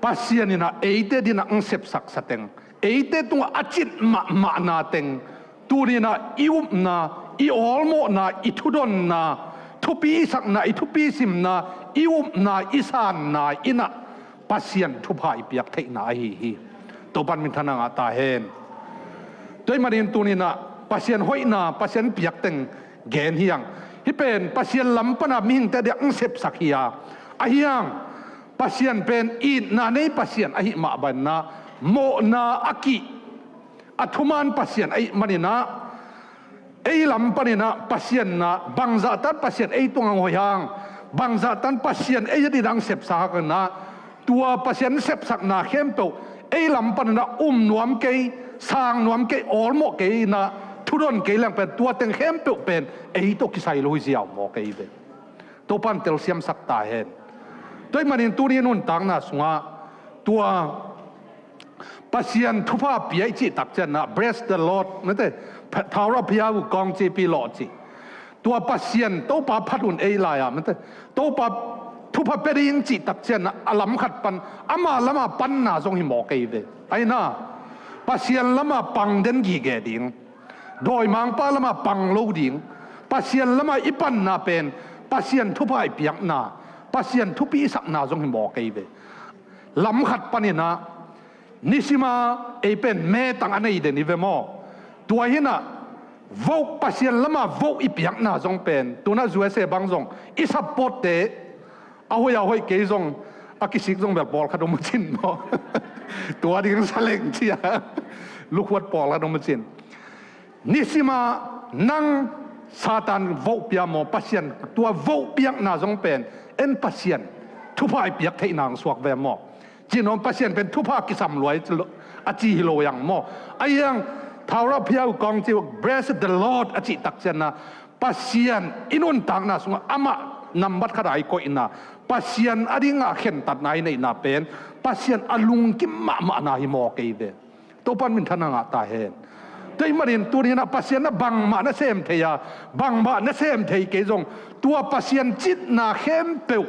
Pasian in ah eite dinah ang sepsaksa teng, eite tungah a cit mahmahna teng, tuni-in ah i upna, i awlmawhna, i thudonna, thupi i sakna, i thupi simna, i upna, i sanna in ah Pasian thupha i piak theihna ahi hi. Topan minthanna ngah ta hen. Tua ahih manin tuni-in ah Pasian hoihna, Pasian piak teng gen hi hang. Hih pen Pasian lam pana mihingte dia ang sepsak hi a, ahi hang Pasian pen itna nei Pasian ahih mah bangin ah mawhna a kih, a thuman Pasian ahih manin ah ei lam panin ah Pasian na bangzah tan Pasian ei tungah ang hoih hang, bangzah tan Pasian ei a dinah ang sepsak hang in ah, tua Pasian sepsakna khempeuh ei lam panin ah um nuam kei, sang nuam kei, awlmawh kei in ah thudon kei leng pen tua teng khempeuh pen ei tawh kisai lo hi ziau maw kei ve. Topan telsiamsak ta hen. Tua ahih manin tuni nuntakna sungah tua Pasian thupha pia i cih tak ciangin ah, "Bless the Lord," mate, pha-, thaurah phia uh kong cipi lawh cih. Tua Pasian Topa phat un ei lai-ah, mate, Topa thupha pia ding cih tak ciangin ah, a lam khat pan, ama lama panna zong hi maw kei ve. Ahi na, Pasian lama pang den gige ding, dawimangpa lama pang lo ding, Pasian lama i panna pen Pasian thupha i piakna, Pasian thupi i sakna zong hi maw kei ve. Lam khat panin ah, nisima ei pen metang a nei den hi ve maw? Tua hi in ah vote, Pasian lama vote i piakna zong pen, tu-in ah U S A bang zong i support te, a hoih a hoih kei zong, a kisik zong bel pawlkhat om a cin maw? Tua ding sa leng ci a, lukhuat pawlkhat om a cin. Nisima nang Satan vote pia maw, Pasian tua vote piakna zong pen, en Pasian thupha i piak theihna ang suak ve maw? Ci-in om, Pasian pen thupha kisam lua a ci hi lo hi hang maw? Ahi hang thaurah phia uh kong ci uh, "Bless the Lord," a cih tak ciangin ah Pasian i nuntakna sungah amah nambat khat a i koihna, Pasian a dingah khentatna i neihna pen Pasian a lungkim mahmahna hi maw kei ve. Topan minthanna ngah ta hen. Tua ahih manin tuni-in ah Pasian na bangmah na sem thei a, bangmah na sem thei kei zong, tua Pasian citna khempeuh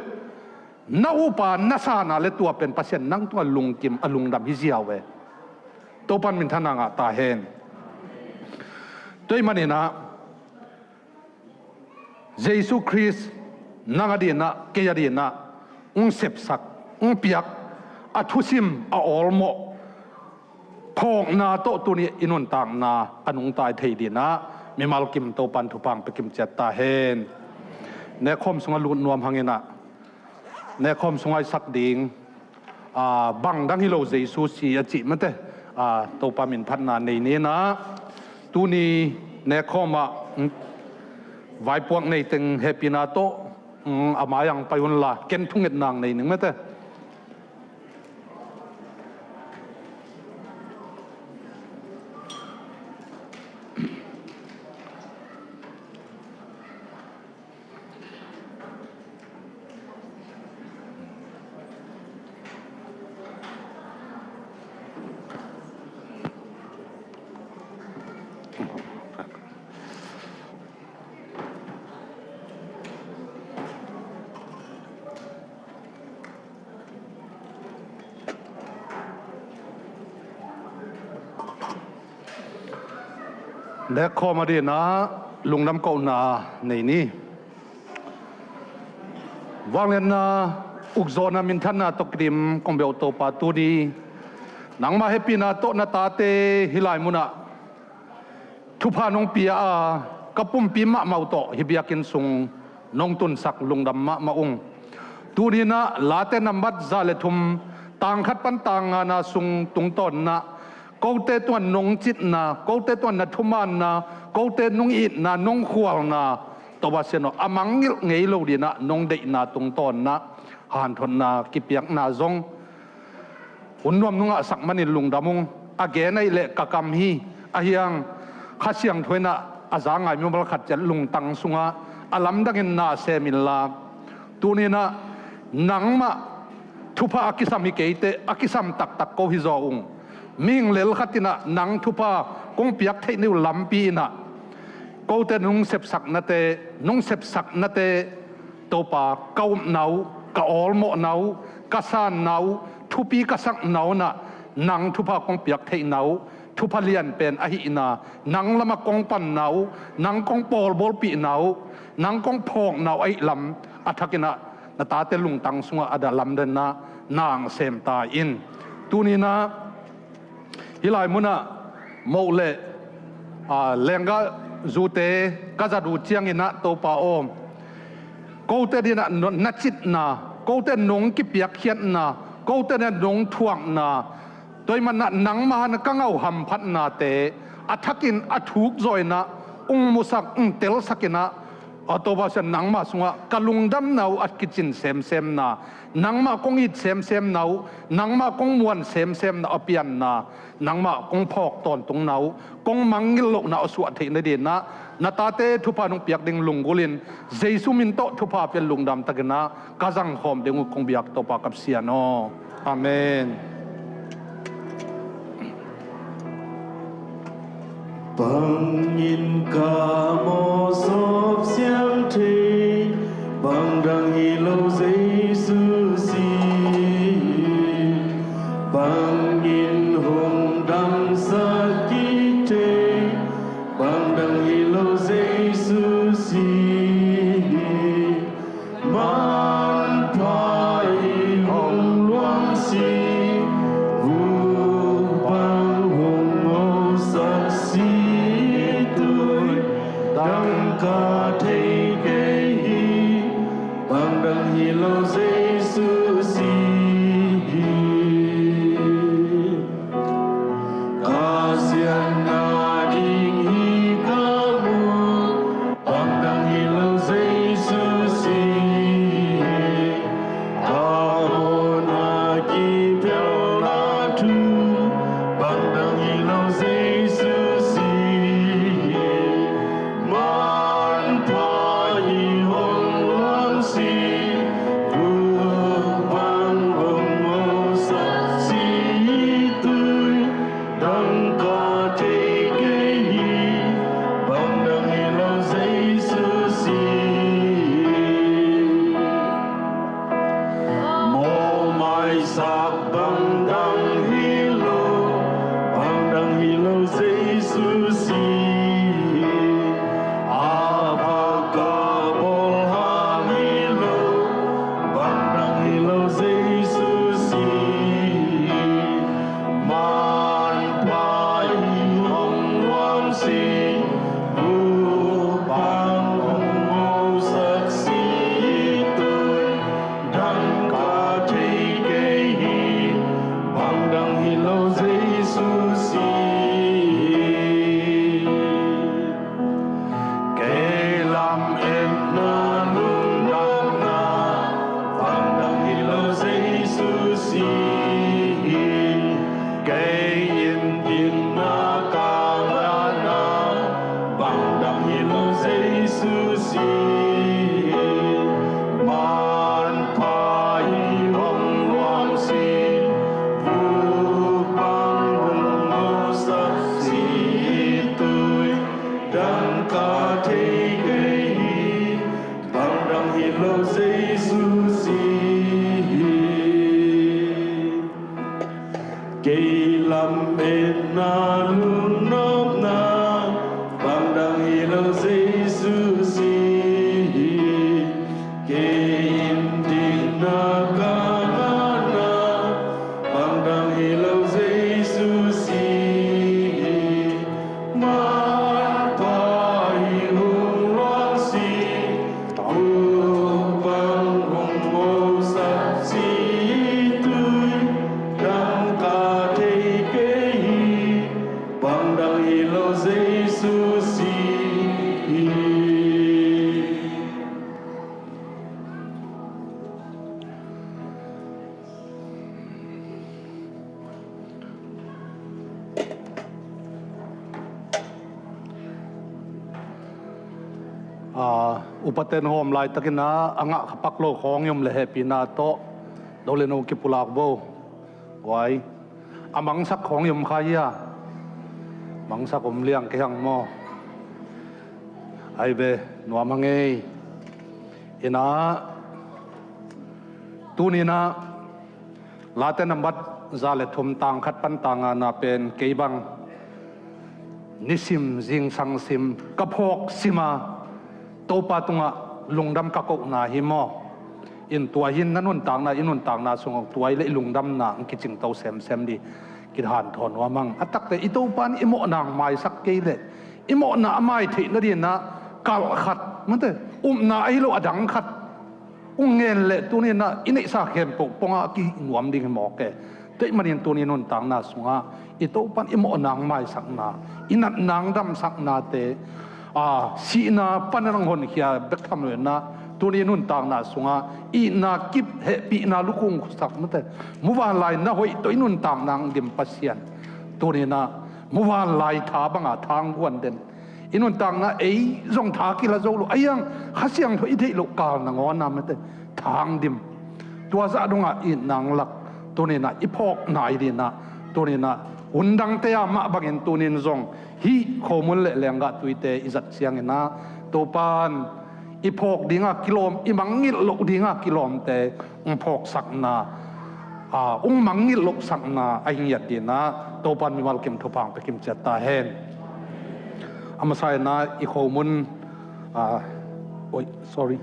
na up a, na san a leh tua pen Pasian nang tungah lungkim, a lungdam hi ziau e. Topan minthanna ngah ta hen. Tua ahih manin ah Jesu Khrist nang a dinah, kei a dinah, ung sepsak, ung piak, a thusim, a awlmawh phawkna tawh tuni i nuntakna a nungta i thei dinah mimal kim Topan thupha ang pia kim ciat ta hen. Nekkhawm sungah lut nuam hang in ah, nekkhawm sungah i sak ding, aa, bang dang hi lo Jesu si a cih mate, aa, Topa min phatna nei ni in ah, tuni nekkhawm ah, mm, vaipuak nei teng hehpihna tawh, mm, a mai-ah ang pai un la, ken thungetna ang nei ning mate. Nekkhawm a dinah lungdam kohna nei ni. Vangliatna, ukzawhna, minthanna tawh kidim kong bia uh Topa, tuni nangmah hehpihna tawh na tate hih lai munah thupha nong pia a, ka pumpi mahmah uh tawh hih biakinn sung nong tunsak lungdam mahmah ung. Tuni-in ah Late nambat za le thum, tang khat pan tang ngana sung tungtawn in ah, kote tungah nong citna, kote tungah na thumanna, kote nong itna, nong khualna, Topa Sian aw, a mangngilh ngei lo dinah nong deihna tungtawn in ah hanthotna kipiakna zong hun nuam nong ngahsak manin lungdam ung. A gen ahih leh ka kam hi. Ahi hang Kha Siangtho in ah a za ngai mimal khat ciat lungtang sungah a lamdangin na sem inla, tuni-in ah nangmah thupha a kisam hi keite, a kisam taktak ko hi zaw ung. Mihing lel khat in ah nang thupha kong piak theih ni uh lampi in ah kote nung sepsak nate, nung sepsak nate, Topa, ka upna uh, ka awlmawhna uh, ka sanna uh, thupi ka sakna uh in ah nang thupha kong piak theihna uh, thupha lian pen ahihna, nang lamah kong panna uh, nang kong pawlbawlpihna uh, nang kong phawkna uh ahih lam a thakin ah na tate lungtang sungah a dah lamdanna nang sem ta in. Tuni in ah hih lai munah moh le, aa, lenggah zute ka zat uh ciangin ah, Topa aw, kote in ah no-, na citna, kote nong kipiakkhiatna, kote in ah nong thuakna, tua ahih manin ah nangmah in ka ngauh hamphatnate a thakin a thuk zaw in ah ung musak, ung telsak in ah, aw Topa Pasian, nangmah sungah ka lungdamna uh a kicin semsemna, nangmah kong it semsemna uh, nangmah kong muan semsemna uh a pianna, nangmah kong phawk tawntungna uh, kong mangngilh lohna uh a suah theih nadingin ah na tate thupha nong piak ding lunggulhin, Jesu min tawh thupha pian lungdam takin ah ka zangkhawm ding uh kong biak, Topa ka Pasian aw. Amen. Bangin ka mawh sawp siam thei, bang dang hi lo Jesu sih. Bangin hong damsak kik thei, bang dang hi lo Jesu sih. Manpha in hong luang sih, vuk bang hong ngawhsak sih, tui dangka thei kei hi, bang dang hi lo Jesu sih. Ka siatna ding hi ka mu, bang dang hi lo Jesu sih. Ka mawhna kiphelna thu, bang dang hi lo Jesu sih. Manpha in hong luang sih, vuk bang hong ngawhsak sih, tui dangka thei kei hi, bang dang hi lo Jesu sih. Mawh maisak bang dang hi lo, bang dang hi lo Jesu sih. A pha ka bawl hang hi lo, bang dang hi lo Jesu sih. Manpha in hong luang sih, vuk bang hong ngawhsak sih, tui dangka thei kei hi, bang dang hi lo Jesu sih. Kei lametna lungdamna, bang dang hi lo Jesu sih. Kei in itna ka ngahna, bang dang hi lo Jesu sih. Manpha in hong luang sih, vuk bang hong ngawhsak sih, tui dangka thei kei hi, bang dang hi lo Jesu sih. Kei lametna lungnopna, bang dang hi lo Jesu sih. Kei in dikna ka ngahna, bang dang hi lo Jesu sih. Manpha in hong luang sih, vuk bang hong ngawhsak sih, tui dangka thei kei hi, bang dang hi lo Jesu sih. Aa, upaten hawm laitakin ah, a ngah kha pak lo khawng i om leh hehpihna tawh No le no kipulak bo. Guai. A mangsak khawng i om kha hia? Mangsak om liang kei hang maw? Ai ve, nuam hang ei. Ina, tuninah Late nambat za le thum tang khat pan tang ngana pen kei bang nisim zingsang sim ka phawk sima Topa tungah lungdam ka kohna hi maw? In tua hin na nuntakna, i nuntakna sungah tua i le i lungdamna ang kicingto semsem di kithanthawn nuam ang. A takte i Topa in i mawhna ang maisak kei leh i mawhna a mai theih nadinah kalh khat, mate, upna ahi lo a dang khat ung ngen leh tuninah i neihsa khempeuh pongah a kinuam ding hi mawk e. Tua ahih manin tuni nuntakna sungah i Topa in i mawhna ang maisakna, i natna ang damsaknate, a, sihna pan ang honkhia bek tham loinah tuni nuntakna sungah itna kip hehpihna lukung khusak, mate, muvanlai na hoih tawh i nuntakna ang dim Pasian. Tuninah muvanlai tha banga tha ang guan den. I nuntakna ei zong tha kila zo lo. Ahi hang Kha Siangtho i theih loh kal nangawnah, mate, tha ang dim. Tua zah dongah itna ang lak. Tuninah i phawkna i dinah, tuninah hun dangte ah mah bangin tunin zong hih khomun le lenggah tuite i zat cianginah Topa in i phawk dinga kilawm, i mangngilh loh dinga kilawmte ung phawksakna, a, ung mangngilh lohsakna a hi ngiat dinah Topa in mimal kim thupha ang pia kim ciat ta hen. A masa inah i khomun, a, oi, sorry.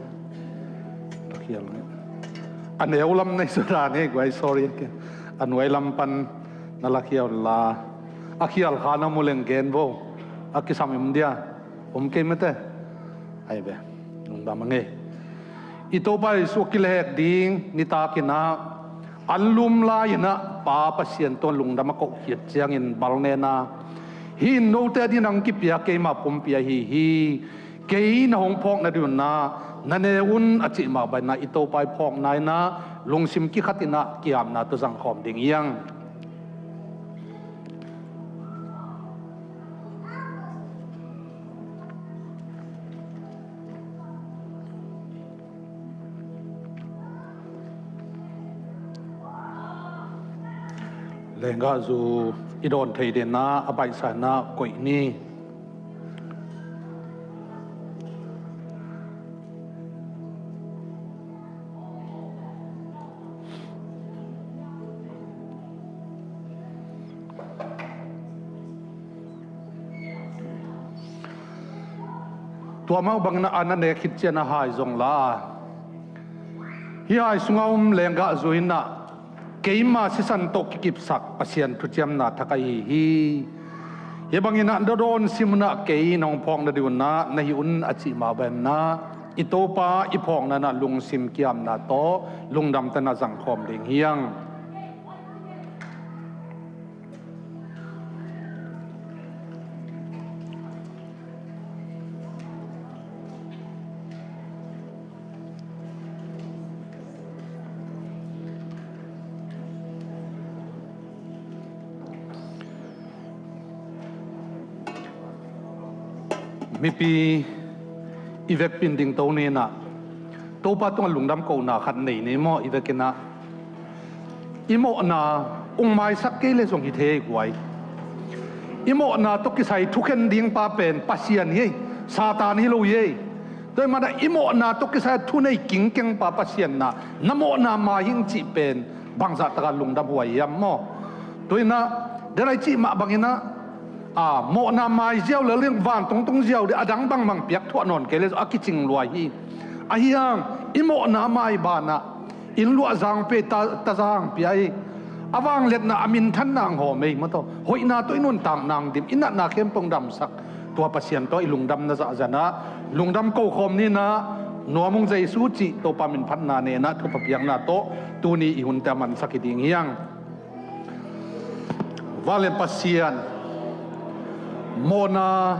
A neu lam nei sudan hei guai, sorry. A nuai lam pan na lakhia unla. A khial kha na mu leng gen vo. A kisam im dia. Om kei, mate. Ai ve, lungdam ang e. I Topa Jesuh a kilehhek ding nitakinah an lum lai-inah Pa Pasian tawh lungdam a kohkhiat ciangin balnena, hih in note adin ang kipia keima pumpi ahi hi. Kei na hong phawk nadinah na ne un a cih mah banginah i Topa i phawkna inah lungsim kikhatinah kiamna tawh zangkhawm ding hi ang. Lenggahzu i dawn thei dinah a baihsa inah koih ni. Tua mah bangin a na nek khit ciang a hai zong la. Hih hai sungah om lenggahzu inah keima sisan tawh kikipsak Pasian thuciamna thak ahi hi. Hih bangin a na dawn sim unah kei nong phawk nadinah na hih un a cih mah banginah i Topa i phawkna inah lungsim kiamna tawh lungdamte na zangkhawm ding hi ang. Mipi i vekpi in dingto ni inah Topa tungah lungdam kohna khat nei ni maw? I vekinah i mawhna ung maisak kei le zong hi thei guai. I mawhna tawh kisai thukhen dingpa pen Pasian hi ei, Satan hi lo hi ei. Tua ahih manin i mawhna tawh kisai a thunei kingkengpa Pasian na, na mawhna mai hi ing cih pen bangzah taka lungdam huai hiam maw? Tua inah, den a i cih mah banginah, a, mawhna mai ziau le ling vantungtung ziau ding a dang bangmah piak thuah nawn kei le a kicing luai hi. Ahi hang i mawhna mai banah inn luah zang pia, ta, ta zang pia hi. A vangliatna a minthanna ang hawm ei maw taw. Hoihna tawh i nuntakna ang dim, i natna khempeuh damsak. Tua Pasian tawh i lungdamna zahzah inah lungdam kokhawm ni inah, nuam ung Jesu cih Topa minphatna ne inah thupha piakna tawh tuni i hunte a mansak hi ding hi ang. Vanglian Pasian, mawhna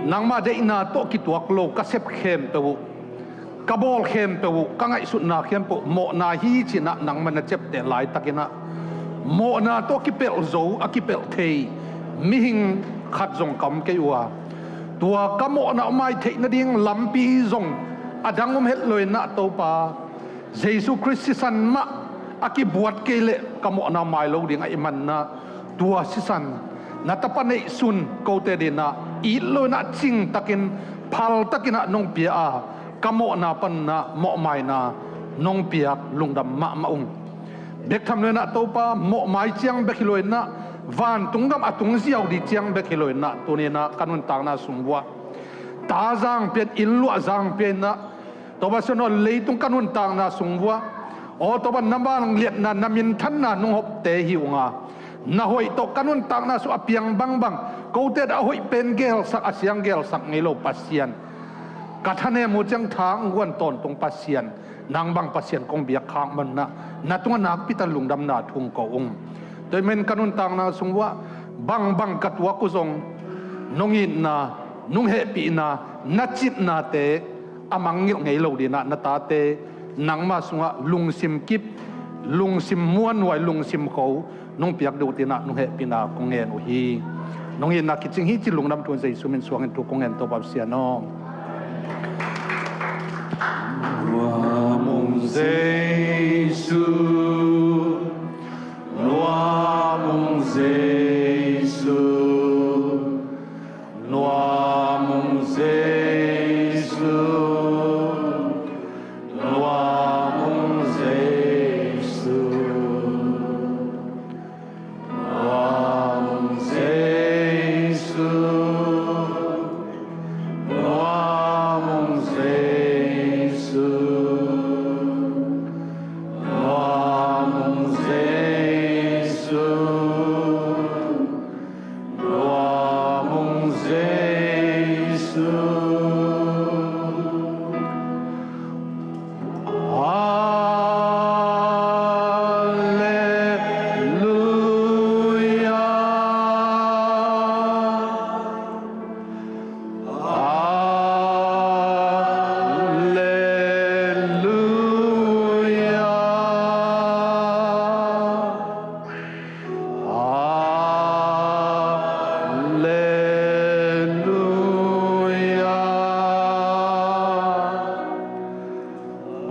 nangmah deihna tawh kituak lo ka sep khempeuh uh, ka bawl khempeuh uh, ka ngaihsutna khempeuh uh mawhna hi ci inah nangmah na ciapteh laitakinah mawhna tawh a kipelh zo, a kipelh thei mihing khat zong ka om kei uh a, tua ka mawhna a mai theih nading lampi zong a dang om het lo inah Topa, Jesu Khrist sisan mah a kibuat kei leh ka mawhna mai lo ding ahih manin ah, tua sisan na tapa neihsun kote adingin ah it loin ah cingtakin phaltakin ah nong pia a, ka mawhna panin ah mawhmaina nong piak lungdam mahmah ung. Bek tham loin ah Topa, mawhmai ciang bek hi loin ah, vantung gam a tung ziau ding ciang bek hi loin ah, tuni-in ah ka nuntakna sung vuah ta zang pia-in, inn luah zang pia-in ah, Topa, sih nawn lo leitung ka nuntakna sung vuah, aw Topa, na vangliatna, na minthanna nong hopte hi ung a, na hoih tawh ka nuntakna sung a piang bangbang, kote a hoih pen gelsak, a siang gelsak ngei lo Pasian, ka thanem uh ciang tha hong guan tawntung Pasian, nang bang Pasian kong biak khak manin ah, na tungah nakpi tak lungdamna thu hong ko ung. Tua ahih manin ka nuntakna sung vuah bangbang ka tuak uh zong, nong itna, nong hehpihna, na citnate a mangngilh ngei lo dingin ah, na tate nangma sungah lungsim kip, lungsim muanhuai, lungsim kho nong piak ding uh dingin ah, nong hehpihna kong ngen uh hi. Nong itna kicing hi ci-in lungdam thu-in Jesu min suangin thu kong ngen, Topa Pasian aw. Nuam ung Jesu, nuam ung Jesu, nuam ung Jesu, nuam ung Jesu. Nuam ung Jesu, nuam ung Jesu, nuam ung Jesu, nuam ung Jesu. Halleluia. Halleluia.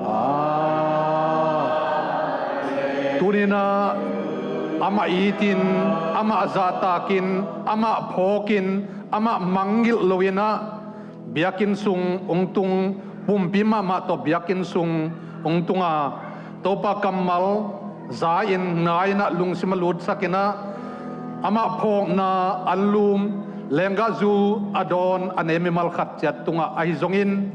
Halleluia. Tuni-in ah amah itin, amah zahtakin, amah phawkin, amah mangngilh loin ah biakinn sung hong tung, pumpi mahmah tawh biakinn sung hong tung a, Topa, kammal za-in, ngai-in ah, lungsim a lutsakin ah, amah phawkna anlum, lenggahzu a dawn a nei mimal khat ciat tungah ahi zongin,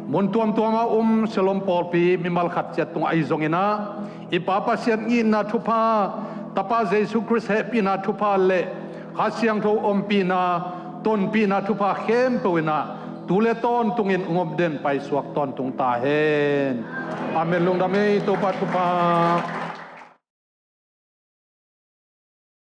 mun tuamtuam a um Siloam pawlpi mimal khat ciat tungah ahi zongin ah, i Pa Pasian itna thupha, Tapa Jesu Khrist hehpihna thupha le Kha Siangtho ompihna, tonpihna thupha khempeuh in ah tu le tawntungin hong om den paisuak tawntung ta hen. Amen. Lungdam ei, Topa thupha.